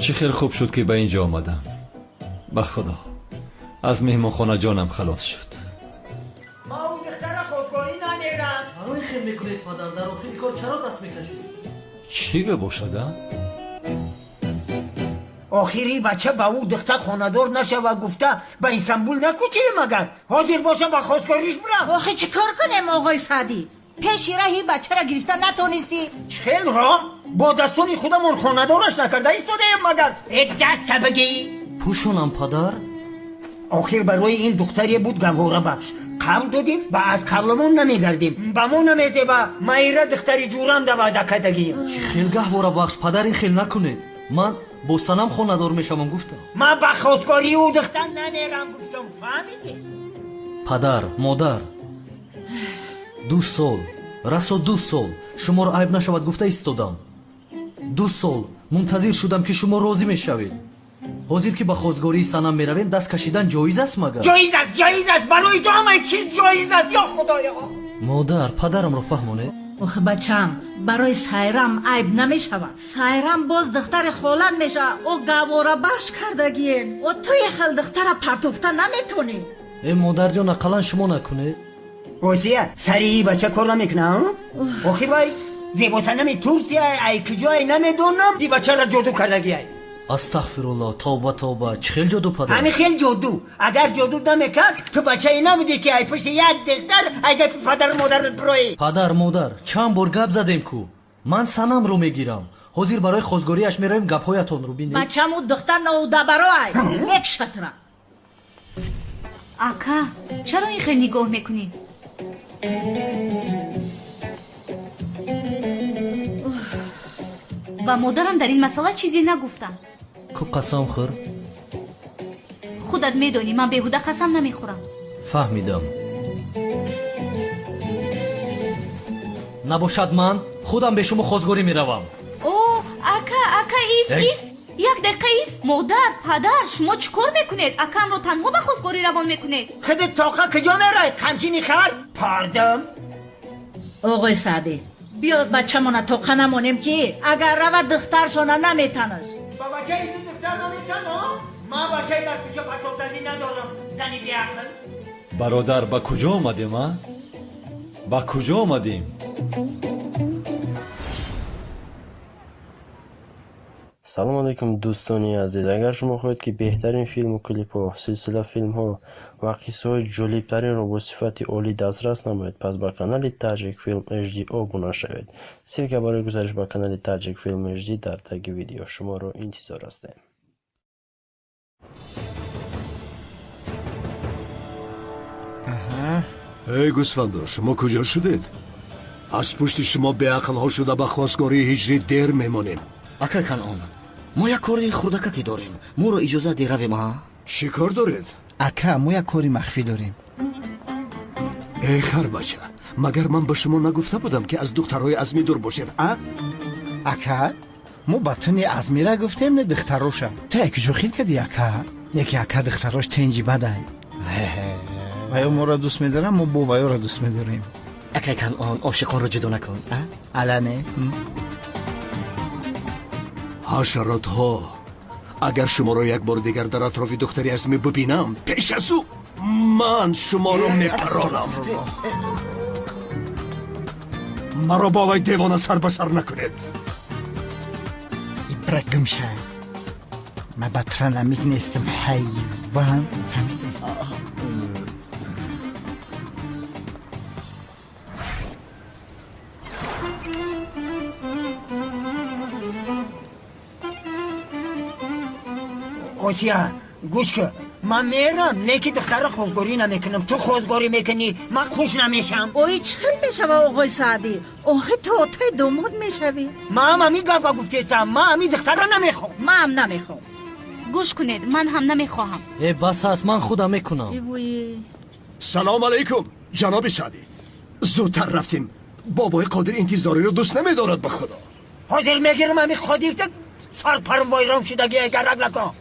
Speaker 4: Чӣ хел хуб шуд, ки ба ин ҷо омадам. Ба Худо, аз меҳмонхона ҷонам халос шуд.
Speaker 18: Ма ӯ духтара хостгорӣ намерам.
Speaker 11: Чаро ин хел мекунед, падар? Дар охири кор чаро даст мекашед?
Speaker 4: Чӣ гап бошад, а?
Speaker 18: Охири бача ба ӯ духтар хонадор нашава гуфта ба Истанбул накӯчидем, агар ҳозир бошам ба хостгориш бирам.
Speaker 12: Охи чӣ кор кунем, оғои Саъдӣ? Пеши раҳи бачаро гирифта натонистӣ.
Speaker 18: Чӣ хел роҳ? Бо дастони худамон хонадораш накарда истодаем магар? Э, даста бигӣ.
Speaker 11: Пӯшонам, падар?
Speaker 18: Охир барои ин духтаре буд гаҳворабахш. Қавл додем ба аз қавламон намегардем. Ба мо намезеба Майра духтари ҷурам да ваъда кардагием.
Speaker 11: Чӣ хел гаҳворабахш, падар, ин хел накунед. Ман бо Санам хонадор мешавам гуфтам.
Speaker 18: Ман ба хостгории ӯ духтар намерам гуфтам, фаҳмидӣ?
Speaker 11: Падар, модар, 2 сол, расо 2 сол шуморо айб нашавад гуфта истодам. 2 сол мунтазир шудам, ки шумо розӣ мешавед. Ҳозир ки ба хостгории Санам меравем, даст кашидан ҷоиз аст магар?
Speaker 18: Ҷоиз аст, ҷоиз аст. Барои ту ҳамаи чиз ҷоиз аст, ё Худоё.
Speaker 11: Модар, падарамро фаҳмонед.
Speaker 12: Ох, бачам, барои Сайрам айб намешавад. Сайрам боз духтари холат мешавад. О, гаҳворабахш кардагиен. О, туи хел духтара партофта наметонӣ.
Speaker 11: Э, модарҷон, ақаллан шумо накунед.
Speaker 18: Осия, сари бача кор намекунам? Охи вай зебосанами Турсия, ай куҷое намедонам, и бачаро ҷоду кардагиай.
Speaker 11: Астағфирулло, тавба, тавба. Чӣ хел ҷоду, падар?
Speaker 18: Ҳамин хел ҷоду. Агар ҷоду намекард, ту бачае набудӣ, ки ай пушти як духтар ай гапи падару модарат бироӣ.
Speaker 11: Падар, модар, чанд бор гап задем ку. Ман Санамро мегирам. Ҳозир барои хостгориаш меравем, гапҳоятонро бинед.
Speaker 12: Бачаму духтар ноудабароай. Мекшатра.
Speaker 10: Ака, чаро ин хел нигоҳ мекунӣ? Ба модарам дар ин масъала чизе нагуфтам.
Speaker 11: Ку қасам хӯр?
Speaker 10: Худат медонӣ, ман беҳуда қасам намехӯрам.
Speaker 11: Фаҳмидам. Набошад, ман худам бе шумо хостгорӣ меравам.
Speaker 10: О, ака, ака, ист, ист. Як дақиқа ист. Модар, падар, шумо чӣ кор мекунед? Акамро танҳо ба хостгорӣ равон мекунед.
Speaker 18: Худат тоқа куҷо мерай? Қамчини хар? Пардон.
Speaker 12: Оғои Саъдӣ, биёд бачамона тоқа намонем, ки агар равад духтаршона наметанаш.
Speaker 18: Ба бачаи ту духтар наметанам? Ман бачаи дар кӯча партофтагӣ надорам, зани беақл.
Speaker 4: Бародар, ба куҷо омадем, а? Ба куҷо омадем?
Speaker 2: Салом алейкум, дӯстони азиз. Агар шумо хоҳед, ки беҳтарин филму клипҳо, силсила филмҳо ва қиссаҳои ҷолибтаринро бо сифати олӣ дастрас намоед, пас ба канали Таҷик Филм HD обуна шавед. Ссылка барои гузариш ба канали Таҷик Филм HD дар таги видео. Шуморо интизор ҳастем.
Speaker 19: Эй гӯсфандо, шумо куҷо шудед? Аз пушти шумо беақлҳо шуда ба хостгории ҳиҷрӣ дер мемонем.
Speaker 8: Акай Канъон, мо як кори хурдакаке дорем. Моро иҷозат де равем, а?
Speaker 19: Чӣ кор доред?
Speaker 7: Ака, мо як кори махфӣ дорем.
Speaker 19: Эй харбача, магар ман ба шумо нагуфта будам, ки аз духтарҳои Азмӣ дур бошед, а?
Speaker 7: Ака, мо ба ту не Азмира гуфтем, не духтароша. Ту як куҷо хил кардӣ, ака? Яке ака духтарош тенҷи бадай. Ваё моро дӯст медорам, мо бо ваёро дӯст медорем.
Speaker 8: Акай Канъон, ошиқонро ҷудо накун, а?
Speaker 7: Ала не.
Speaker 19: Ҳашаротҳо, агар шуморо як бори дигар дар атрофи духтари Азмӣ бибинам, пеш аз ӯ ман шуморо мепаронам. Маро бо вай девона сар ба сар накунед.
Speaker 7: Ибра гумша. Ман ба транамик нестам, ҳайвон, фаҳмидӣ?
Speaker 18: Осия, гӯш кун, ман мерам, не ки духтара хозгорӣ намекунам. Ту хозгорӣ мекунӣ, ман хуш намешам.
Speaker 12: Ои, чӣ хел мешава, оғои Саъдӣ? Охи ту отаи домод мешавӣ.
Speaker 18: Ман ҳамин гапа гуфтестам, ман ҳамин духтара намехоҳам.
Speaker 12: Ман намехоҳам.
Speaker 10: Гӯш кунед, ман ҳам намехоҳам.
Speaker 11: Э, бас аст, ман худам мекунам.
Speaker 19: Салом алайкум, ҷаноби Саъдӣ. Зудтар рафтем, бобои Қодир интизориро дӯст намедорад, ба худо.
Speaker 18: Ҳозир мегирам ҳамин Қодирта, сарпару вайрон шудагӣ, гарак накун.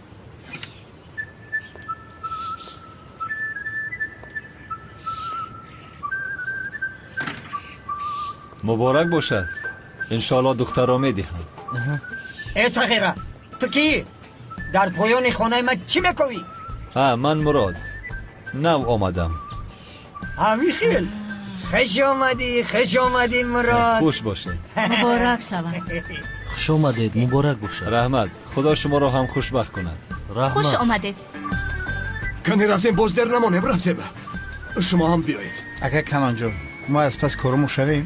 Speaker 4: Муборак бошад, иншоалло духтарро медиҳам.
Speaker 18: Э, сағира, ту кӣ? Дар поёни хонаи ман чӣ мекӯӣ?
Speaker 4: Ҳа, ман Мурод, нав омадам.
Speaker 18: Ҳамин хел, хуш омадӣ, хуш омадӣ, Мурод.
Speaker 4: Хуш бошед.
Speaker 12: Муборак шавад.
Speaker 11: Хуш омадед, муборак бошад.
Speaker 4: Раҳмат, худо шуморо ҳам хушбахт кунад.
Speaker 10: Хуш омадед.
Speaker 19: Кани рафтем, боз дер намонем, рафтем. Шумо ҳам биёед.
Speaker 7: Ака Калонҷон, мо аз пас коромон шавем.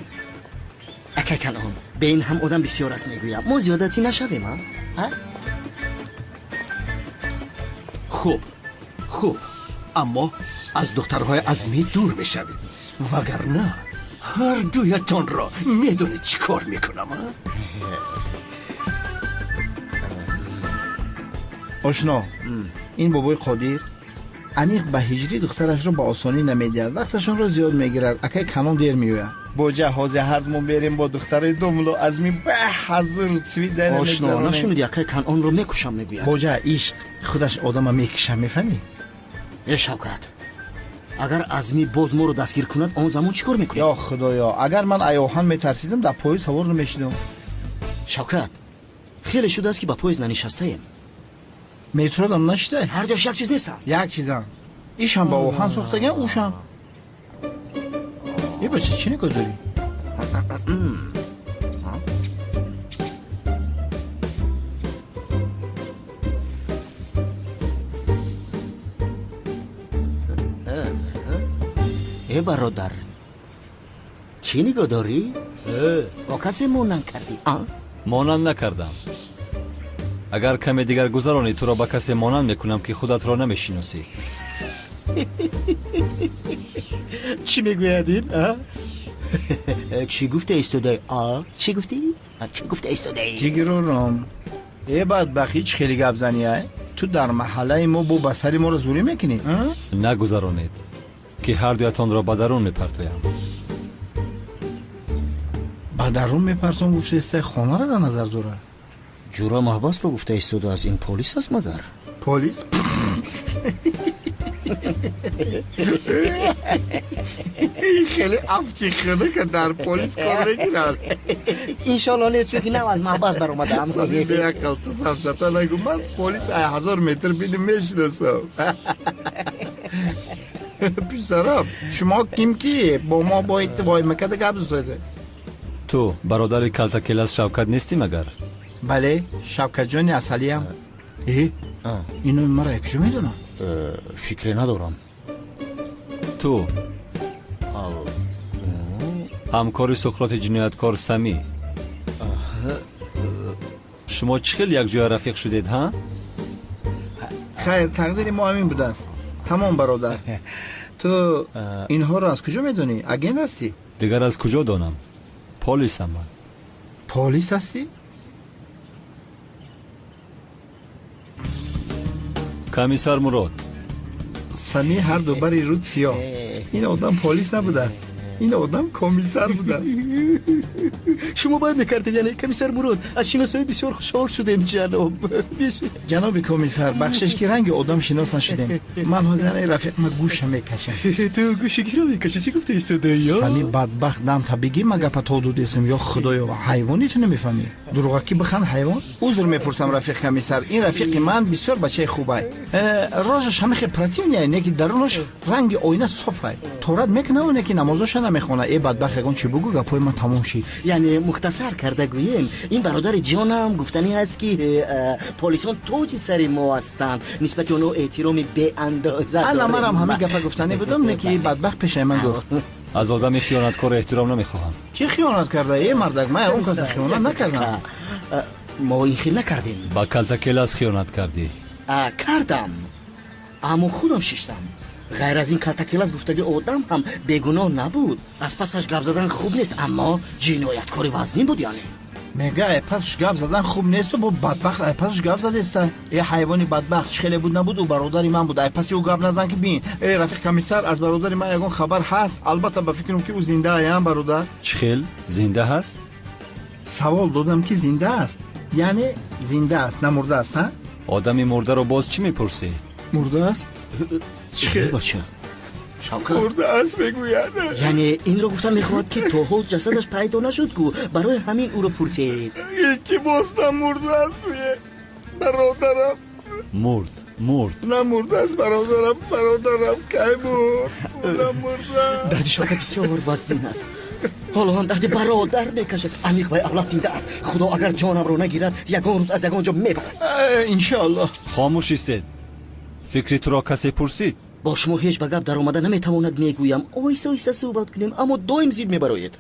Speaker 8: Ака Калон, бе ин ҳам одам бисёр аст, мегӯям, мо зиёдатӣ нашавем, а?
Speaker 19: Хуб, хуб, аммо аз духтарҳои Азмӣ дур мешавед, вагарна ҳар дуятонро медонед чӣ кор мекунам.
Speaker 7: Ошно, ин бобои Қодир аниқ ба Ҳиҷрӣ духтарашро ба осонӣ намедиҳад, вақташонро зиёд мегирад. Акай Калон дер меояд. Боҷа, ҳозир ҳардумон берем бо духтарои домло Азмӣ ба ҳазур свидания.
Speaker 8: Ошно, нашуниди, акай Канонро мекушам мегӯяд.
Speaker 7: Боҷа, ишқ худаш одама мекиша, мефаҳмӣ?
Speaker 8: Э, Шавкат, агар Азмӣ боз моро дастгир кунад, он замон чӣ кор мекунем?
Speaker 7: Ё худоё, агар ман аёҳан метарсидам, дар поезд савор намешидам.
Speaker 8: Шавкат, хеле шудааст, ки ба поезд нанишастаем.
Speaker 7: Метродам нашидай?
Speaker 8: Ҳар дуяш як чиз нестам.
Speaker 7: Як чизам. Ишам ба оҳан сохтаган, ушам. Е, бача, чӣ нигоҳ дорӣ?
Speaker 8: Э, бародар, чӣ нигоҳ дорӣ? Бо касе монанд кардӣ?
Speaker 4: Монанд накардам. Агар каме дигар гузаронӣ, туро ба касе монанд мекунам, ки худатро намешиносӣ.
Speaker 8: Чӣ мегӯяд ин? Чӣ гуфта истодаи? Чӣ гуфтӣ? Чӣ гуфта истодаи?
Speaker 7: Тигрором, э, бадбахт, ҳеҷ хеле гап занӣ, ай? Ту дар маҳаллаи мо бо ба сари моро зӯрӣ мекунӣ?
Speaker 4: Нагузаронед, ки ҳар дуятонро ба дарун мепартоям.
Speaker 7: Ба дарун мепартом гуфтаистай, хонаро дар назар дорад.
Speaker 8: Ҷура маҳбасро гуфта истодааст, ин полис аст магар?
Speaker 7: Полис? Хеле афти хӯнака дар полис кор мекунад.
Speaker 8: Иншолло нест, чунки нав аз маҳбас баромадаам.
Speaker 7: Сони беақл, ту сафсата нагӯ, ман полис ай 1000 метр биним мешиносам. Писарам, шумо ким, ки бо мо боид воймакада гап зада?
Speaker 4: Ту бародари калтакелас Шавкат нестӣ магар?
Speaker 7: Бале, Шавкатҷони асалиям. Э, ино мара якҷо медонам.
Speaker 8: Фикре надорам.
Speaker 4: Ту ҳамкори Суқроти ҷинояткор Самӣ. Шумо чӣ хел якҷоя рафиқ шудед, ҳа?
Speaker 7: Хайр, тақдири мо ҳамин будааст. Тамом, бародар. Ту инҳоро аз куҷо медонӣ? Агент ҳастӣ?
Speaker 4: Дигар аз куҷо донам? Полисам ман.
Speaker 7: Полис ҳастӣ?
Speaker 4: Комиссар Мурод.
Speaker 7: Сами ҳарду бари руд сиёҳ. Ин одам полис набудааст, ин одам комиссар будааст.
Speaker 13: Шумо бояд мекардед, яъне комиссар Мурод, аз шиносоӣ бисёр хушҳол шудем, ҷаноб.
Speaker 7: Ҷаноби комиссар, бахшиш, ки ранги одам шинос нашудем. Ман ҳозир ин рафиқма гӯша мекашам.
Speaker 13: Ту гӯши киро мекашӣ? Чӣ гуфта истодаӣ?
Speaker 7: Сами бадбахт, дам та бигӣ, ма гапа то дудесам. Ё худоё, ҳайвони ту намефаҳмӣ? Дурӯғакӣ бихан, ҳайвон. Узр мепурсам, рафиқ комиссар, ин рафиқи ман бисёр бачаи хубай. Рожаш ҳамихе противный, не ки дарунаш ранги оина софай. Торат мекунаву, не ки намозоша
Speaker 20: намехона. Э бадбахт, ягон чи бугӯ, гапҳои ман тамом шид.
Speaker 8: Яъне мухтасар карда гӯем, ин бародари ҷонам гуфтанӣ аст, ки полисон тоҷи сари мо ҳастанд, нисбати онҳо эҳтироми беандоза.
Speaker 20: Ана манам ҳамин гапа гуфтанӣ будам, не ки бадбахт пешаи ман гуфт.
Speaker 4: Аз одами хиёнаткор эҳтиром намехоҳам.
Speaker 20: Кӣ хиёнат карда? Э мардак, ман он каса хиёнат накардам.
Speaker 8: Мо ин хел накардем.
Speaker 4: Ба калтакелас хиёнат кардӣ.
Speaker 8: Кардам, аммо худам шиштам. Ғайр аз ин, калтакелас гуфтаги одам ҳам бегуноҳ набуд. Аз пасаш гап задан хуб нест, аммо ҷинояткори вазнин буд. Яъне
Speaker 20: мега ай пасаш гап задан хуб несту бо бадбахт ай пасаш гап задеста. Э ҳайвони бадбахт, чӣ хеле буд набуд, ӯ бародари ман буд, ай паси ӯ гап назан ки бин. Э рафиқ комиссар, аз бародари ман ягон хабар ҳаст? Албатта, ба фикрам ки ӯ зинда аям, бародар.
Speaker 4: Чӣ хел зинда ҳаст?
Speaker 20: Савол додам ки зинда аст, яъне зинда аст, намурда аст. Ҳа,
Speaker 4: одами мурдаро боз чӣ мепурсӣ?
Speaker 20: Мурда аст?
Speaker 8: Бача Шавкат
Speaker 20: мурда аст мегӯяд.
Speaker 8: Яъне инро гуфта мехоҳад, ки то ҳол ҷасадаш пайдо нашуд ку, барои ҳамин ӯро пурсед.
Speaker 20: Илтимос, намурда аст гӯе, бародарам.
Speaker 4: Мурд, мурд.
Speaker 20: Намурда аст, бародарам. Бародарам кай мурд? Намурда.
Speaker 8: Дарди Шавкат бисёр вазнин аст, ҳоло ҳам дарди бародар мекашад. Амиқ вай авлад зинда аст. Худо агар ҷонамро нагирад, ягон рӯз аз ягон ҷо мебарад.
Speaker 20: Иншоаллоҳ.
Speaker 4: Хомӯш истед. Фикри туро касе пурсид?
Speaker 8: Бо шумо ҳеҷ ба гап даромада наметавонад. Мегӯям, оҳиста оҳиста суҳбат кунем, аммо доим зид мебароед.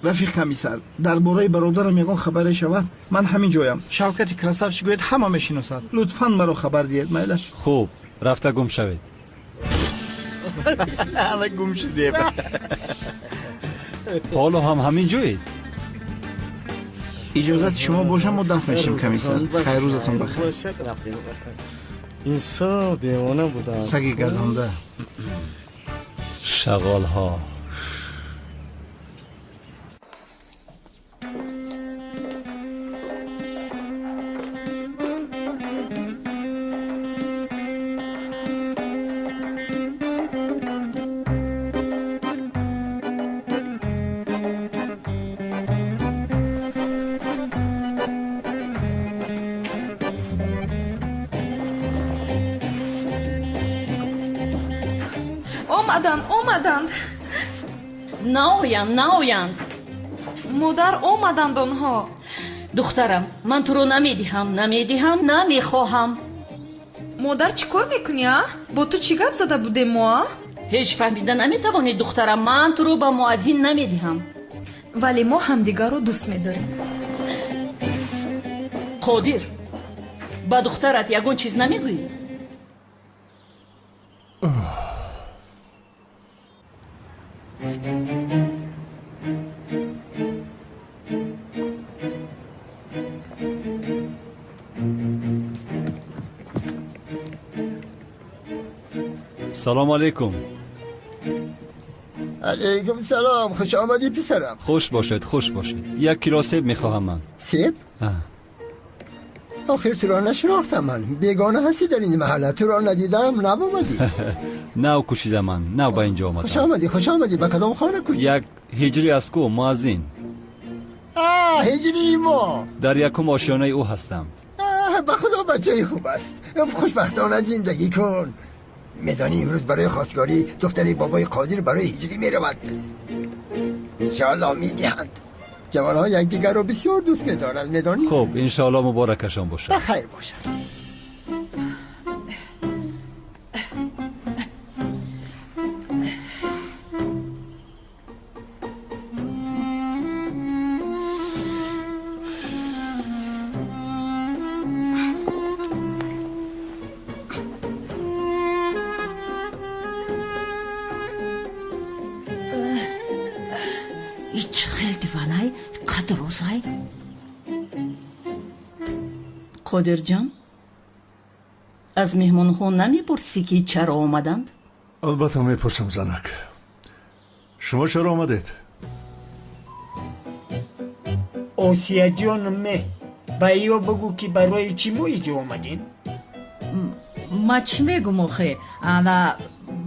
Speaker 20: Рафиқ комиссар, дар бораи бародарам ягон хабаре шавад, ман ҳамин ҷоям. Шавкати красавчик гӯяд, ҳама мешиносад. Лутфан маро хабар диҳед, майлаш.
Speaker 4: Хуб, рафта гум шавед.
Speaker 20: Ана гум шудем.
Speaker 4: Ҳоло ҳам ҳамин ҷоед?
Speaker 20: Иҷозати шумо бошам, мо дафт мешем, комиссар. Хайр, рӯзатон бахайр.
Speaker 2: Инсоф, девона будам.
Speaker 20: Саги газонда.
Speaker 4: Шағолҳо.
Speaker 9: Омаданд, омаданд.
Speaker 12: Наоянд, наоянд.
Speaker 9: Модар, омаданд онҳо.
Speaker 12: Духтарам, ман туро намедиҳам, намедиҳам, намехоҳам.
Speaker 9: Модар, чӣ кор мекунӣ, а? Бо ту чӣ гап зада будем мо, а?
Speaker 12: Ҳеҷ фаҳмида наметавонӣ, духтарам, ман туро ба муаззин намедиҳам.
Speaker 9: Вале мо ҳамдигарро дӯст медорем.
Speaker 12: Қодир, ба духтарат ягон чиз намегӯӣ?
Speaker 4: Салом алейкум.
Speaker 13: Алейкум салом, хуш омадӣ, писарам.
Speaker 4: Хуш бошед, хуш бошед. Як кило себ мехоҳам ман.
Speaker 13: Себ? Охир туро нашинохтам ман. Бегона ҳастӣ дар ин маҳалла, туро надидам, нав омадӣ.
Speaker 4: Нав кӯчидам ман, нав ба инҷо омадам.
Speaker 13: Хуш омадӣ, хуш омадӣ. Ба кадом хона кӯчӣ?
Speaker 4: Як ҳиҷрӣ аст ку, муаззин.
Speaker 13: Ҳиҷрии мо.
Speaker 4: Дар якум ошёнаи ӯ ҳастам.
Speaker 13: Ба худо бачаи хуб аст. Хушбахтона зиндагӣ кун. Медонӣ, имрӯз барои хостгорӣ духтари бобои Қодир барои ҳиҷрӣ меравад. Иншоаллоҳ медиҳанд. Ҷавонҳо якдигарро бисёр дӯст медоранд, медонӣ?
Speaker 4: Хуб, иншоаллоҳ муборакашон бошад.
Speaker 13: Ба хайр бошад.
Speaker 12: Қодирҷон, аз меҳмонҳо намепурсӣ, ки чаро омаданд?
Speaker 21: Албатта мепурсам, занак. Шумо чаро омадед?
Speaker 18: Осияҷон, ме ба ё бигӯ, ки барои чӣ мо иҷо омадем.
Speaker 12: Ма чӣ мегум охе? Ана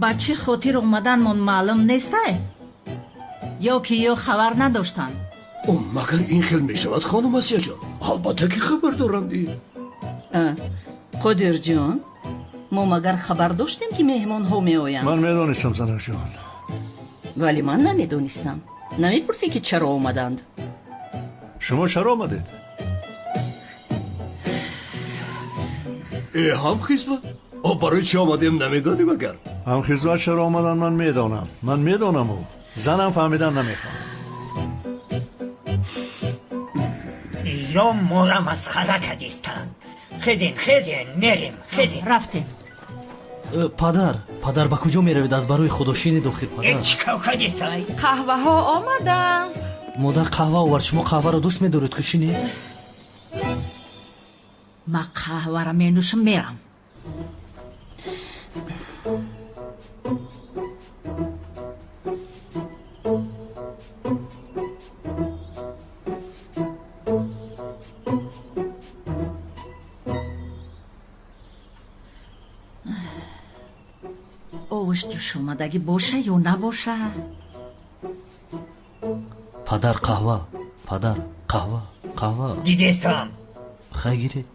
Speaker 12: ба чӣ хотир омаданмон маълум нестай? Ё ки ё хабар надоштанд?
Speaker 19: Магар ин хел мешавад, хонум Асияҷон? Албатта ки хабар доранд.
Speaker 12: Қодирҷон, мо магар хабар доштем, ки меҳмонҳо меоянд?
Speaker 21: Ман медонистам, занакҷон.
Speaker 3: Вале ман намедонистам. Намепурсӣ ки чаро омаданд?
Speaker 21: Шумо чаро омадед?
Speaker 19: Э, ҳамхизмат, барои чӣ омадем намедонӣ магар?
Speaker 21: Ҳамхизмат чаро омадан ман медонам. Ман медонаму занам фаҳмидан намехоҳад.
Speaker 18: Ё мора масхара кадистанд. Хезен, хезен, мерем, хезен.
Speaker 12: Рафтем.
Speaker 11: Падар, падар, ба куҷо меравед? Аз барои худо шинед охир, падар.
Speaker 18: Чӣ кор кадистай?
Speaker 9: Қаҳваҳо омаданд.
Speaker 11: Модар қаҳва овард. Шумо қаҳваро дӯст медоред ку, шинед.
Speaker 12: Ман қаҳваро менӯшам, мерам. Овош ҷӯшомадагӣ боша ё набоша?
Speaker 11: Падар, қаҳва, падар, қаҳва, қаҳва.
Speaker 18: Дидесам.
Speaker 11: Хай, гиред.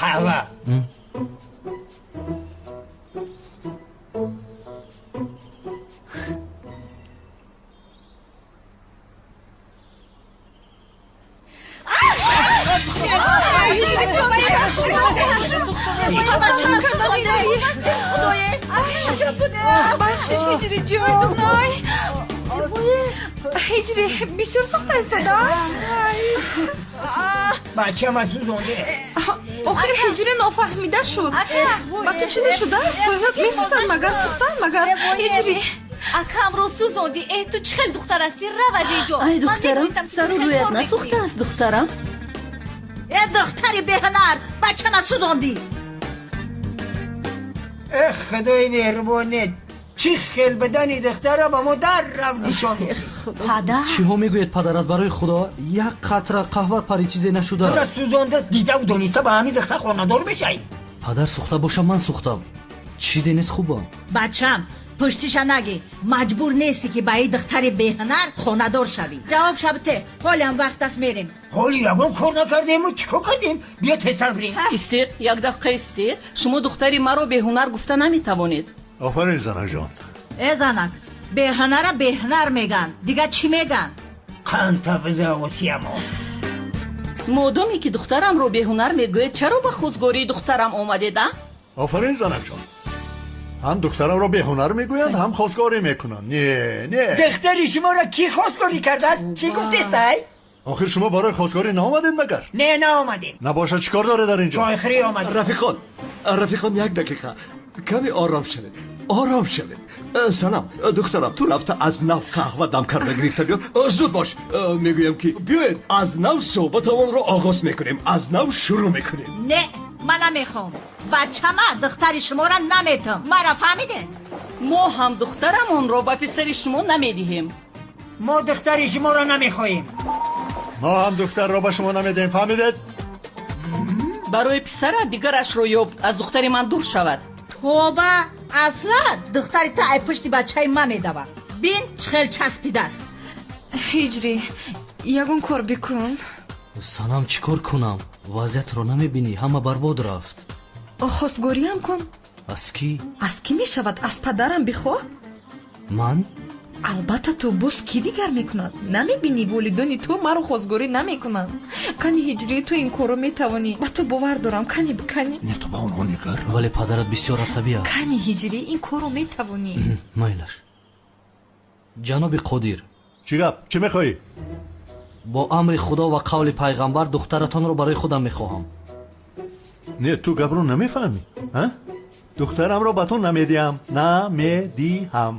Speaker 18: Қаҳва.
Speaker 9: Бахшиш, Ҳиҷри ҷон. Ҳиҷри бисёр сӯхта истода.
Speaker 18: Бачама сӯзонде.
Speaker 9: Охир Ҳиҷри нофаҳмида шуд. Ба ту чизе шудааст? Месӯзад магар, сӯхтан магар? Ҳиҷри,
Speaker 10: акамро сӯзонди. Э, ту чӣ хел духтар ҳастӣ? Рав аз ин ҷо.
Speaker 3: Ай, духтарам, сару рӯят насӯхтааст, духтарам?
Speaker 12: Э, духтари беҳунар, бачама сӯзондӣ.
Speaker 18: Э, худои меҳрубонет, чӣ хел бидани духтара ба мо дар рав нишон.
Speaker 10: Падар,
Speaker 11: чиҳо мегӯед, падар? Аз барои худо, як қатра қаҳва пари, чизе нашуда.
Speaker 18: Тура сӯзонда дидаву дониста ба ҳамин духтар хонадор мешавӣ?
Speaker 11: Падар, сӯхта бошам, ман сӯхтам, чизе нест, хубам.
Speaker 12: Бачам, пуштиша нагӣ. Маҷбур нестӣ ки ба ин духтари беҳунар хонадор шавӣ. Ҷавоб шабте, ҳолиам вақт аст, мерем.
Speaker 18: Ҳоли ягон кор накардему, чӣ кор кардем? Биё тезтар бирем.
Speaker 3: Истед, як дақиқа истед. Шумо духтари маро беҳунар гуфта наметавонед.
Speaker 21: Офарин, занакҷон.
Speaker 12: Э, занак, беҳунара беҳунар меган, дигар чӣ меган?
Speaker 18: Қанта бизавосиямо.
Speaker 3: Модоме ки духтарамро беҳунар мегӯед, чаро ба хозгории духтарам омадед, а?
Speaker 21: Офарин, занакҷон. Ҳам духтарамро беҳунар мегӯянд, ҳам хостгорӣ мекунанд. Не, не.
Speaker 18: Духтари шуморо кӣ хостгорӣ кардааст? Чӣ гуфтестай?
Speaker 21: Охир шумо барои хостгорӣ наомадед магар?
Speaker 18: Не, наомадем.
Speaker 21: Набошад, чӣ кор доред дар ин ҷо?
Speaker 18: Чойхӯрӣ омадем.
Speaker 19: Рафиқон, рафиқон, як дақиқа каме ором шавед, ором шавед. Салом, духтарам, ту рафта аз нав қаҳва дам карда гирифта биё, зуд бош. Мегӯям ки биёед аз нав суҳбатамонро оғоз мекунем, аз нав шурӯъ мекунем.
Speaker 12: Не, ман намехоҳам. Бачама духтари шуморо наметам. Мара фаҳмидед?
Speaker 3: Мо ҳам духтарамонро ба писари шумо намедиҳем.
Speaker 18: Мо духтари шуморо намехоҳем.
Speaker 21: Мо ҳам духтарро ба шумо намедиҳем, фаҳмидед?
Speaker 3: Барои писара дигарашро ёб, аз духтари ман дур шавад.
Speaker 12: Тоба, аслан духтари ту ай пушти бачаи ман медавад. Бин, чӣ хел часпидааст.
Speaker 9: Ҳиҷрӣ, ягон кор бикун.
Speaker 11: Санам, чӣ кор кунам? Вазъиятро намебинӣ, ҳама барбод рафт.
Speaker 9: Хостгориам кун.
Speaker 11: Аз кӣ?
Speaker 9: Аз кӣ мешавад? Аз падарам бихоҳ.
Speaker 11: Ман?
Speaker 9: Албатта ту, боз кӣ дигар мекунад? Намебинӣ, волидони ту маро хостгорӣ намекунанд. Кани Ҳиҷрӣ, ту ин корро метавонӣ, ба ту бовар дорам. Кани, кани.
Speaker 21: Не, ту ба онҳо нигар.
Speaker 11: Вале падарат бисёр асабӣ аст.
Speaker 9: Кани Ҳиҷрӣ, ин корро метавонӣ.
Speaker 11: Майлаш. Ҷаноби Қодир.
Speaker 21: Чӣ гап? Чӣ мехоҳӣ?
Speaker 11: Бо амри худо ва қавли пайғамбар духтаратонро барои худам мехоҳам.
Speaker 21: Не, ту гапро намефаҳмӣ, а? Духтарамро ба ту намедиҳам, намедиҳам.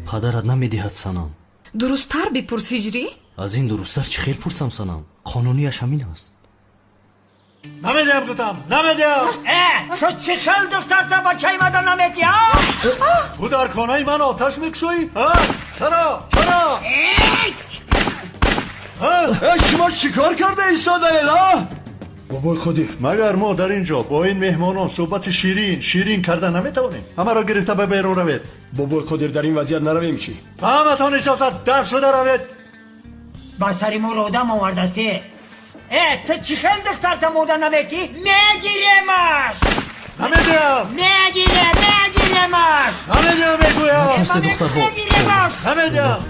Speaker 11: Падарат намедиҳад, санам.
Speaker 9: Дурусттар бипурс, Ҳиҷрӣ.
Speaker 11: Аз ин дурусттар чӣ хел пурсам, санам? Қонунияш ҳамин аст.
Speaker 21: Намедиҳам, гуфтам, намедиҳам.
Speaker 18: Э, ту чӣ хел духтарта бачаи мада намедиҳам?
Speaker 21: Ту дар хонаи ман оташ мекушоӣ? Чаро, чаро?
Speaker 19: Шумо чӣ кор карда истодаед, а?
Speaker 21: Бобои Қодир, магар мо дар ин ҷо бо ин меҳмонон суҳбати ширин ширин карда наметавонем? Ҳамаро гирифта ба берун равед.
Speaker 1: Бобои Қодир, дар ин вазъият наравем чӣ?
Speaker 21: Ҳаматон иҷозат, дафт шуда равед.
Speaker 18: Ба сари мо одам овардасте. Э, ту чӣ хел духтарта мода наметӣ? Мегиремаш.
Speaker 21: Намедиҳам.
Speaker 18: Мегирем, мегирем. Мегиремаш.
Speaker 21: Намедиҳам, мегӯям.
Speaker 11: Натарсе, духтарҳо.
Speaker 18: Мегиремаш.
Speaker 21: Намедиҳам.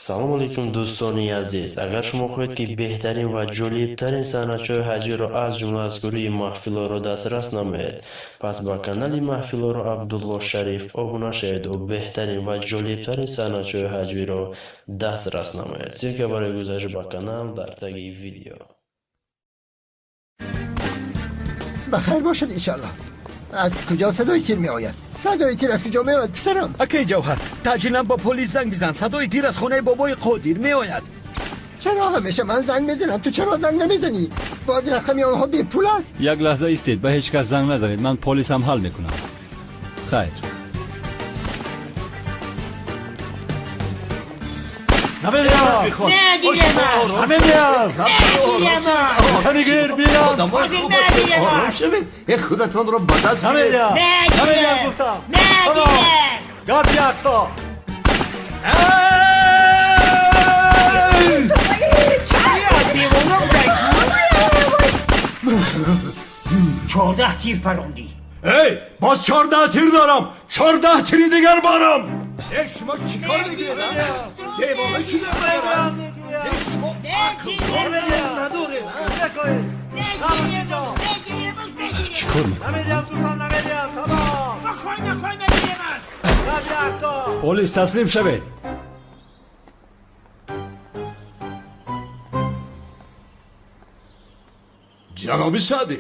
Speaker 2: Салом алейкум, дӯстони азиз. Агар шумо хоҳед, ки беҳтарин ва ҷолибтарин саҳначаҳои ҳаҷвиро, аз ҷумла аз гурӯҳи Маҳфилоро дастрас намоед, пас ба канали Маҳфилоро Абдулло Шариф обуна шавед ва беҳтарин ва ҷолибтарин саҳначаҳои ҳаҷвиро дастрас намоед. Ссылка барои гузариш ба канал дар таги видео.
Speaker 13: Ба хайр бошад, иншаллоҳ. Аз куҷо садои тир меояд? Садои тир аз куҷо меояд, писарам?
Speaker 6: Акаи Ҷавҳар, таъҷилан ба полис занг бизан. Садои тир аз хонаи бобои Қодир меояд.
Speaker 13: Чаро ҳамеша ман занг мезанам, ту чаро занг намезанӣ? Боз рақами онҳо бепул аст.
Speaker 4: Як лаҳза истед, ба ҳеҷ кас занг назанед, ман полисам ҳал мекунам. Хайр.
Speaker 21: Намедиҳам. Намедиҳам. Намегир, биям.
Speaker 19: Ором шавед, э, худатонро ба даст гиред.
Speaker 21: Намедиҳам. Намедиҳам, гуфтам. Гап якто.
Speaker 18: Девона будай. 14 тир парондӣ.
Speaker 19: Эй, боз 14 тир дорам, 14 тири дигар барам.
Speaker 6: Э, шумо чӣ кор мекунед? Девона шуда магар? Э, шумо ақлдор надоред.
Speaker 4: Чӣ кор мекунам?
Speaker 21: Намедиҳам, гуфтам, намедиҳам. Тамом. Гап якто.
Speaker 4: Полис, таслим шавед.
Speaker 19: Ҷаноби Саъдӣ,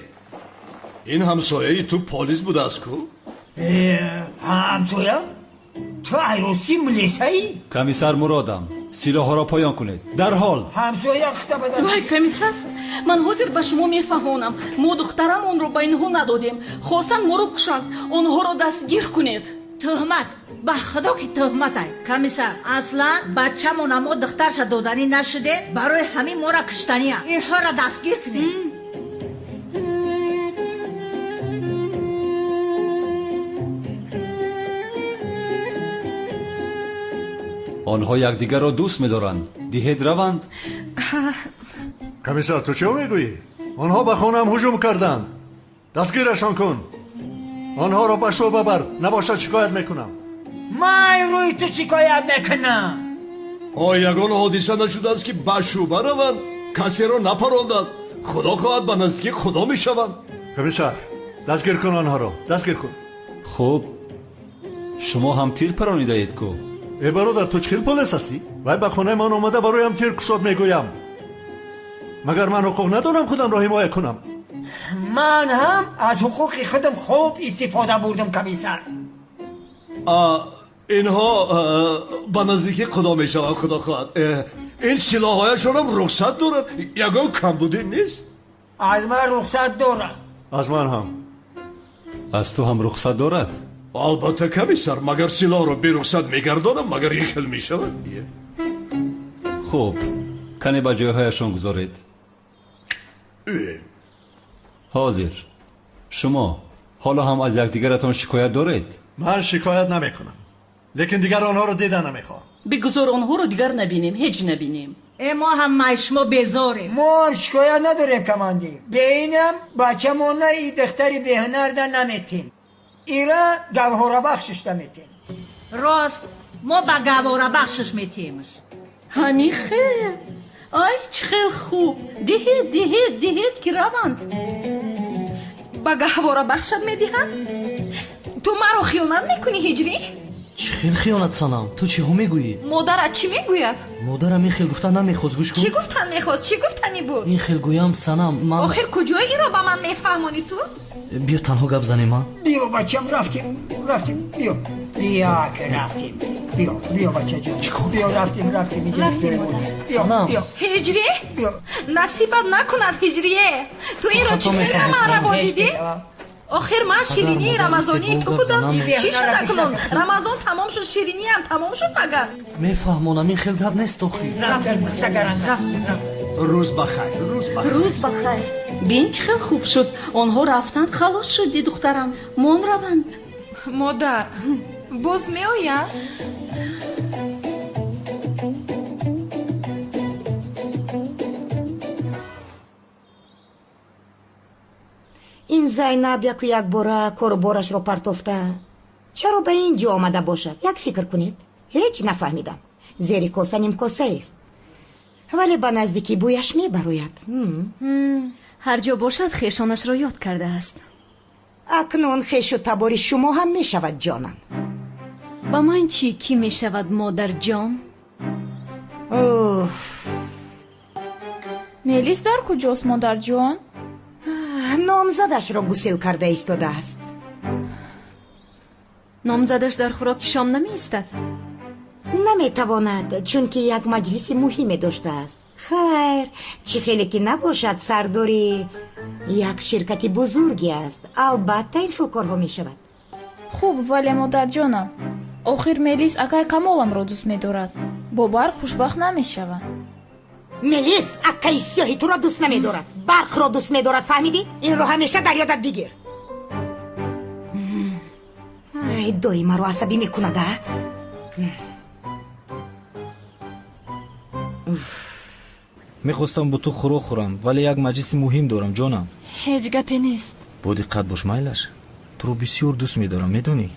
Speaker 19: ин ҳамсояи ту полис будааст ку?
Speaker 18: Ҳамсоям? Ту айросӣ милисаӣ?
Speaker 4: Комиссар Муродам, силоҳҳоро поён кунед дарҳол.
Speaker 18: Ҳамсоям хита ба даст.
Speaker 3: Вай, комиссар, ман ҳозир ба шумо мефаҳмонам. Мо духтарамонро ба инҳо надодем, хостанд моро кушанд. Онҳоро дастгир кунед.
Speaker 12: Тӯҳмат, ба худо ки тӯҳматай, комиссар. Аслан бачамона мо духтарша доданӣ нашудем, барои ҳамин моро куштания. Инҳоро дастгир кунед.
Speaker 4: Онҳо якдигарро дӯст медоранд, диҳед раванд.
Speaker 21: Комиссар, ту чӣ мегӯӣ? Онҳо ба хонаам ҳуҷум карданд. Дастгирашон кун. Онҳоро ба шӯъба бар, набошад шикоят мекунам.
Speaker 18: Ман рӯи ту шикоят мекунам.
Speaker 19: О, ягон ҳодиса нашудааст, ки ба шӯъба раванд? Касеро напаронданд. Худо хоҳад, ба наздикӣ худо мешаванд.
Speaker 21: Комиссар, дастгир кун онҳоро, дастгир кун.
Speaker 4: Хуб, шумо ҳам тир паронидаед ку?
Speaker 21: Э, бародар, ту чӣ хел полис ҳастӣ? Вай ба хонаи ман омада бароям тир кушод, мегӯям. Магар ман ҳуқуқ надорам худамро ҳимоя кунам?
Speaker 18: Ман ҳам аз ҳуқуқи худам хуб истифода бурдам, комиссар.
Speaker 19: Инҳо ба наздикӣ худо мешаванд, худо хоҳад. Ин силоҳҳояшонам рухсат доранд, ягон камбудӣ нест.
Speaker 18: Аз ман рухсат дорад.
Speaker 21: Аз ман ҳам.
Speaker 4: Аз ту ҳам рухсат дорад?
Speaker 19: Албатта, комиссар, магар силоҳро берухсат мегардонам? Магар ин хел мешавад?
Speaker 4: Хуб, кане ба ҷойҳояшон гузоред. Ҳозир шумо ҳоло ҳам аз якдигаратон шикоят доред?
Speaker 21: Ман шикоят намекунам, лекин дигар онҳоро дида намехоҳам.
Speaker 3: Бигузор онҳоро дигар набинем, ҳеҷ набинем.
Speaker 12: Э, мо ҳам май шумо безорем.
Speaker 18: Мо ҳам шикоят надорем, командир. Беинам бачамона и духтари беҳунарда наметем. Ира гавҳорабахшиш наметем.
Speaker 12: Рост, мо ба гавҳорабахшиш метемш.
Speaker 3: Ҳамин хел. Ай, чӣ хел хуб. Диҳед, диҳед, диҳед, ки раванд.
Speaker 10: Ба гаҳворабахшат медиҳам? Ту маро хиёнат мекунӣ, Ҳиҷрӣ?
Speaker 11: Чӣ хел хиёнат, Санам? Ту чиҳо мегӯӣ?
Speaker 10: Модарат чӣ мегӯяд?
Speaker 11: Модарам ин хел гуфтан намехост, гӯш кун.
Speaker 10: Чӣ гуфтан мехост? Чӣ гуфтанӣ буд?
Speaker 11: Ин хел гӯям, Санам, ман
Speaker 10: охир куҷои инро ба ман мефаҳмонӣ ту?
Speaker 11: Биё танҳо гап занем, а?
Speaker 18: Биё, бачам, рафтем, рафтем, биё, биё, ки рафтем, биё, биё, бачаҷон, биё, рафтем, рафтем, инҷа.
Speaker 10: Рафтем.
Speaker 11: Санам.
Speaker 10: Ҳиҷрӣ, насибат накунад, Ҳиҷрие. Ту инро чӣ хел ба ман раво дидӣ? Охир ман ширинии рамазонии ту будам. Чӣ шуд акнун? Рамазон тамом шуд, шириниам тамом шуд магар?
Speaker 11: Мефаҳмонам, ин хел гап нест охир.
Speaker 19: Рӯз бахайр, рӯз бахайр.
Speaker 3: Рӯз бахайр. Бин, чӣ хел хуб шуд. Онҳо рафтанд, халос шуд, духтарам. Мон раванд.
Speaker 17: Модар, боз меояд?
Speaker 3: Ин
Speaker 5: Ин Зайнаб яку якбора кору борашро партофта чаро ба ин ҷо омада бошад? Як фикр кунед. Ҳеҷ нафаҳмидам. Зери коса нимкосаест, вале ба наздикӣ бӯяш мебарояд.
Speaker 16: Ҳар ҷо бошад, хешонашро ёд кардааст.
Speaker 5: Акнун хешу табори шумо ҳам мешавад, ҷонам.
Speaker 16: Ба ман чӣ кӣ мешавад, модарҷон?
Speaker 17: Мелис дар куҷост, модарҷон?
Speaker 5: Номзадашро гусел карда истодааст.
Speaker 16: Номзадаш дар хӯроки шом намеистад?
Speaker 5: Наметавонад, чунки як маҷлиси муҳиме доштааст. Хайр, чӣ хеле ки набошад, сардори як ширкати бузурге аст. Албатта, ин хел корҳо мешавад.
Speaker 17: Хуб, вале модарҷонам, охир Мелис акай Камоламро дӯст медорад. Бо Барқ хушбахт намешавад.
Speaker 5: Мелис акаи сиёҳи туро дӯст намедорад, Барқро дӯст медорад, фаҳмидӣ? Инро ҳамеша дар ёдат бигир. Ай, дои маро асабӣ мекунад, а?
Speaker 22: Мехостам бо ту хӯрок хӯрам, вале як маҷлиси муҳим дорам, ҷонам.
Speaker 15: Ҳеҷ гапе нест.
Speaker 22: Бо диққат бош, майлаш. Туро бисёр дӯст медорам, медонӣ?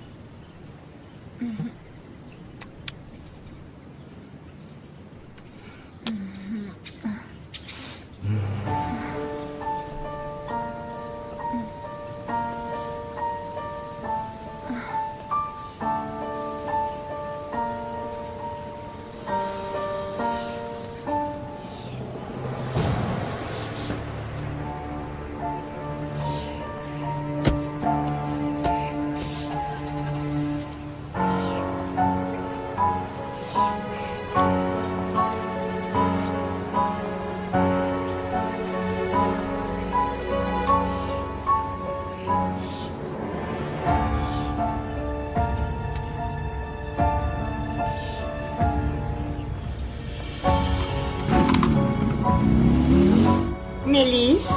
Speaker 5: Мелис,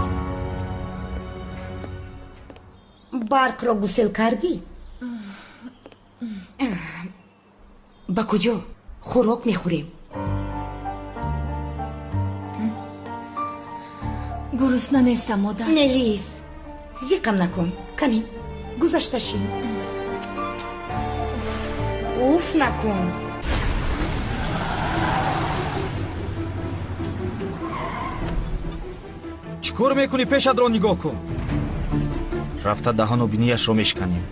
Speaker 5: Барқро гусел кардӣ? Ба куҷо? Хӯрок мехӯрем.
Speaker 15: Гурусна нестам, модар.
Speaker 5: Мелис, зиқам накун. Кани, гузашта шин. Уф накун.
Speaker 22: Чӣ кор мекунӣ? Пешатро нигоҳ кун. Рафта даҳану бинияшро мешиканем.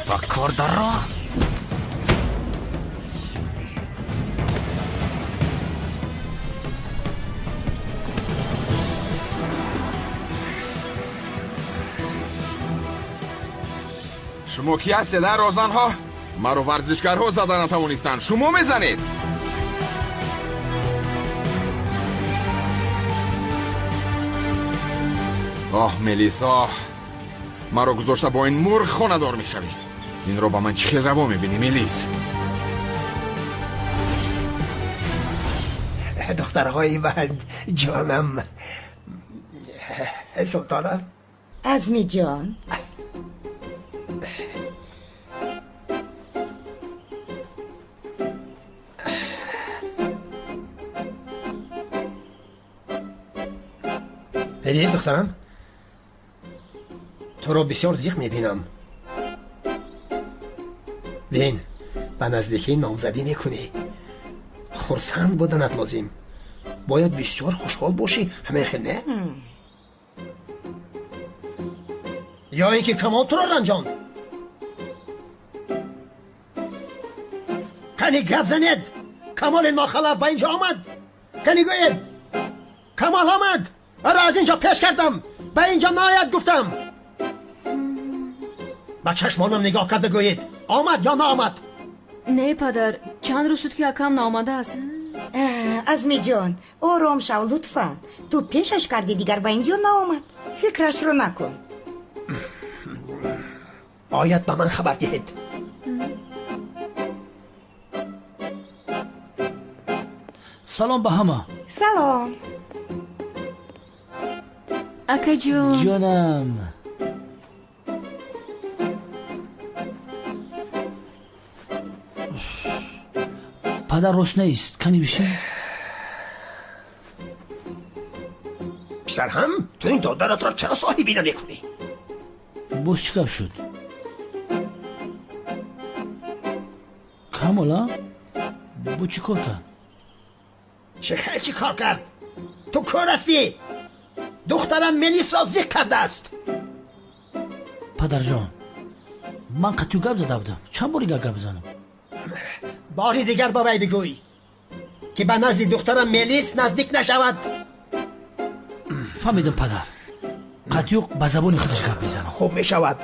Speaker 22: Ба кор даро.
Speaker 23: Шумо кӣ ҳастед, а, розанҳо? Маро варзишгарҳо зада натавонистанд, шумо мезанед. Оҳ, Мелис, оҳ, маро гузошта бо ин мурғ хонадор мешавӣ. Инро ба ман чӣ хел раво мебинӣ, Мелис?
Speaker 13: Духтарҳои ман, ҷонам, Султона.
Speaker 5: Азмиҷон.
Speaker 13: Мелис, духтарам, туро бисёр зиқ мебинам. Бин, ба наздикӣ номзадӣ мекунӣ. Хурсанд буданат лозим. Бояд бисёр хушҳол бошӣ, ҳамин хел не? Ё ин ки Камол туро ранҷон? Кани гап занед! Камоли нохалаф ба инҷо омад! Кани гӯед! Камол омад! Ара аз инҷо пеш кардам! Ба инҷо наояд гуфтам! Ба чашмонам нигоҳ карда гӯед, омад ё наомад?
Speaker 16: Не, падар, чанд рӯз шуд, ки акам наомадааст.
Speaker 5: Азмиҷон, ором шав, лутфан. Ту пешаш кардӣ, дигар ба инҷо наомад. Фикрашро накун.
Speaker 13: Ояд ба ман хабар диҳед.
Speaker 7: Салом ба ҳама.
Speaker 5: Салом.
Speaker 16: Акаҷон.
Speaker 7: Ҷонам. Падар рост нест, кани бишин.
Speaker 13: Писарҳам, ту ин додаратро чаро соҳибӣ намекунӣ?
Speaker 7: Боз чӣ гап шуд? Камола, бо чӣ кор кард?
Speaker 13: Чӣ хел чӣ кор кард? Ту кӯр ҳастӣ? Духтарам Мелисро зиқ кардааст.
Speaker 7: Падарҷон, ман қатъю гап зада будам. Чанд бори гап бизанам?
Speaker 13: Бори дигар ба вай бигӯй, ки ба назди духтарам Мелис наздик нашавад.
Speaker 7: Фаҳмидам, падар. Қатъю ба забони худаш гап мезанам.
Speaker 13: Хуб мешавад.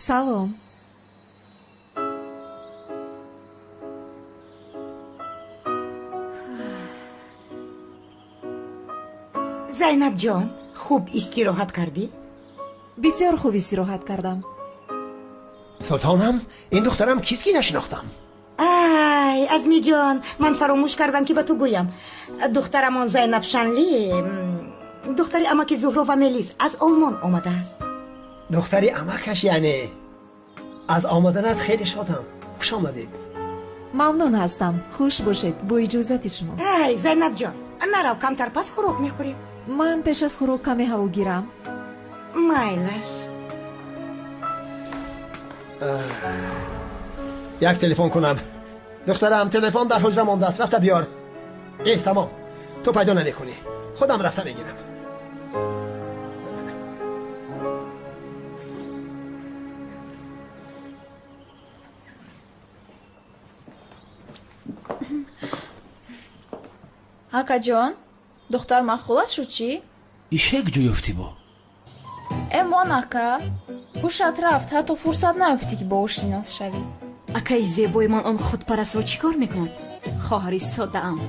Speaker 9: Салом.
Speaker 5: Зайнабҷон, хуб истироҳат кардӣ?
Speaker 9: Бисёр хуб истироҳат кардам.
Speaker 13: Султонам, ин духтарам кист ки нашинохтам?
Speaker 5: Ай, Азмиҷон, ман фаромӯш кардам ки ба ту гӯям. Духтарамон Зайнаб Шанли, духтари амаки Зуҳро ва Мелис, аз Олмон омадааст.
Speaker 13: Духтари амакаш яъне? Аз омаданат хеле шодам. Хуш омадед.
Speaker 9: Мамнун ҳастам. Хуш бошед, бо иҷозати шумо.
Speaker 5: Ай, Зайнабҷон, нарав, камтар пас хӯрок мехӯрем.
Speaker 9: Ман пеш аз хӯрок каме ҳаво гирам.
Speaker 5: Майлаш.
Speaker 13: Як телефон кунам. Духтарам, телефон дар ҳуҷра мондааст, рафта биёр. Эс, тамом. Ту пайдо намекунӣ. Худам рафта мегирам.
Speaker 17: Акаҷон, духтар маъқулат шуд чӣ?
Speaker 7: Ишек ҷо ёфтӣ бо?
Speaker 17: Э, мон ака, ҳушат рафт, ҳатто фурсат наёфтӣ ки бо ӯ шинос шавӣ.
Speaker 16: Акаи зебои ман он худпарастро чӣ кор мекунад? Хоҳари соддаам.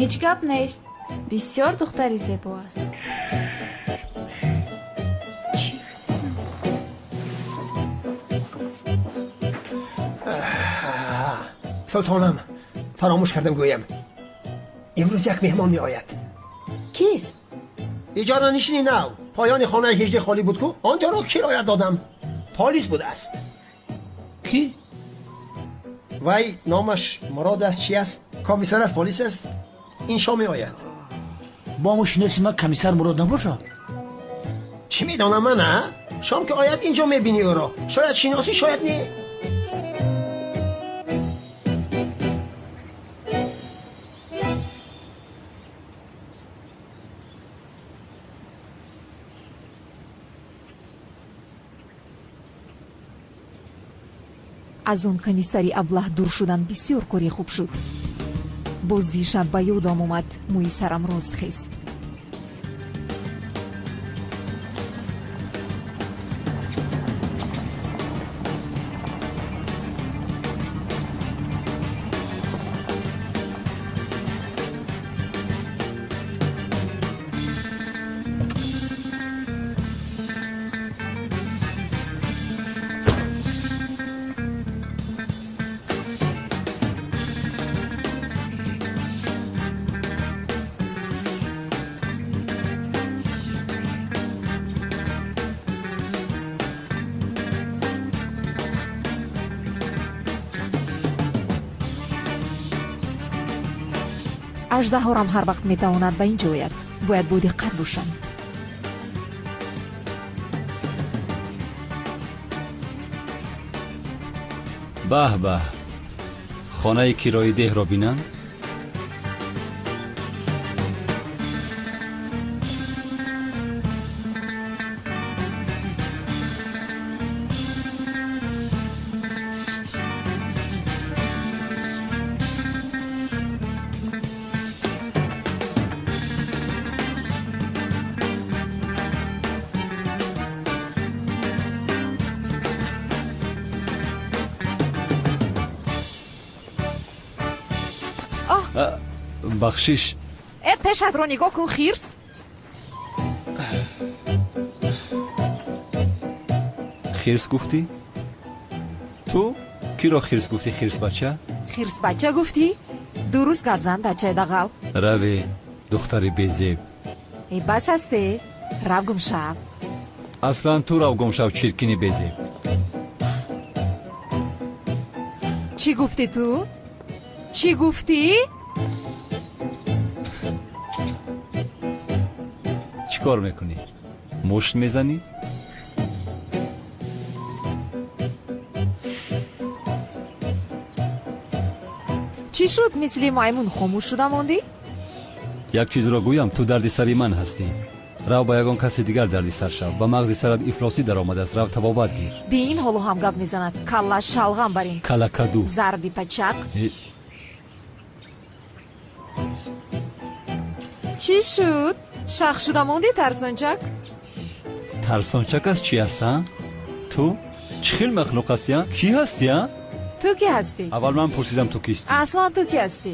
Speaker 17: Ҳеҷ гап нест, бисёр духтари зебо аст.
Speaker 13: Султонам, фаромӯш кардам гӯям. Имрӯз як меҳмон меояд.
Speaker 5: Кист?
Speaker 13: Иҷоранишини нав. Поёни хонаи ҳижри холӣ буд ку, он ҷоро кироя додам. Полис будааст.
Speaker 7: Кӣ?
Speaker 13: Вай номаш Мурод аст, чи аст? Комиссар аст, полис аст. Ин шом меояд.
Speaker 7: Бо ҳамон шиноси ман комиссар Мурод набошад?
Speaker 13: Чӣ медонам ман, а? Шом ки ояд инҷо мебинӣ ӯро. Шояд шиносӣ, шояд не.
Speaker 9: Аз он комиссари аблаҳ дур шудан бисёр кори хуб шуд. Боз дишаб ба ёдам омад, мӯи сарам рост хест. Аждаҳорам ҳар вақт метавонад ба ин ҷо ояд. Бояд бодиққат бошам.
Speaker 4: Баҳ баҳ, хонаи кирои деҳро бинанд? Бахшиш.
Speaker 9: Э, пешатро нигоҳ кун, хирс.
Speaker 4: Хирс гуфтӣ? Ту киро хирс гуфтӣ, хирсбача?
Speaker 9: Хирсбача гуфтӣ? Дуруст гап зан, бачаи дағал.
Speaker 4: Раве, духтари безеб.
Speaker 9: Э, бас асте, рав гумшав.
Speaker 4: Аслан ту рав гумшав, чиркини безеб.
Speaker 9: Чӣ гуфтӣ ту? Чӣ гуфтӣ?
Speaker 4: Чӣ кор мекунӣ? Мушт мезанӣ?
Speaker 9: Чӣ шуд, мисли маймун хомӯш шуда мондӣ?
Speaker 4: Як чизро гӯям, ту дарди сари ман ҳастӣ. Рав ба ягон каси дигар дарди сар шав. Ба мағзи сарат ифлосӣ даромадааст, рав табобат гир.
Speaker 9: Биин ҳоло ҳам гап мезанад. Калла шалғам барин.
Speaker 4: Калакаду.
Speaker 9: Зарди пачақ. Чӣ шуд? Шах шуда мондӣ, тарсончак?
Speaker 4: Тарсончак аз чӣ аст, а? Ту чӣ хел махлуқ ҳастӣ, а? Кӣ ҳастӣ, а?
Speaker 9: Ту кӣ ҳастӣ?
Speaker 4: Аввал ман пурсидам, ту кистӣ?
Speaker 9: Аслан ту кӣ ҳастӣ?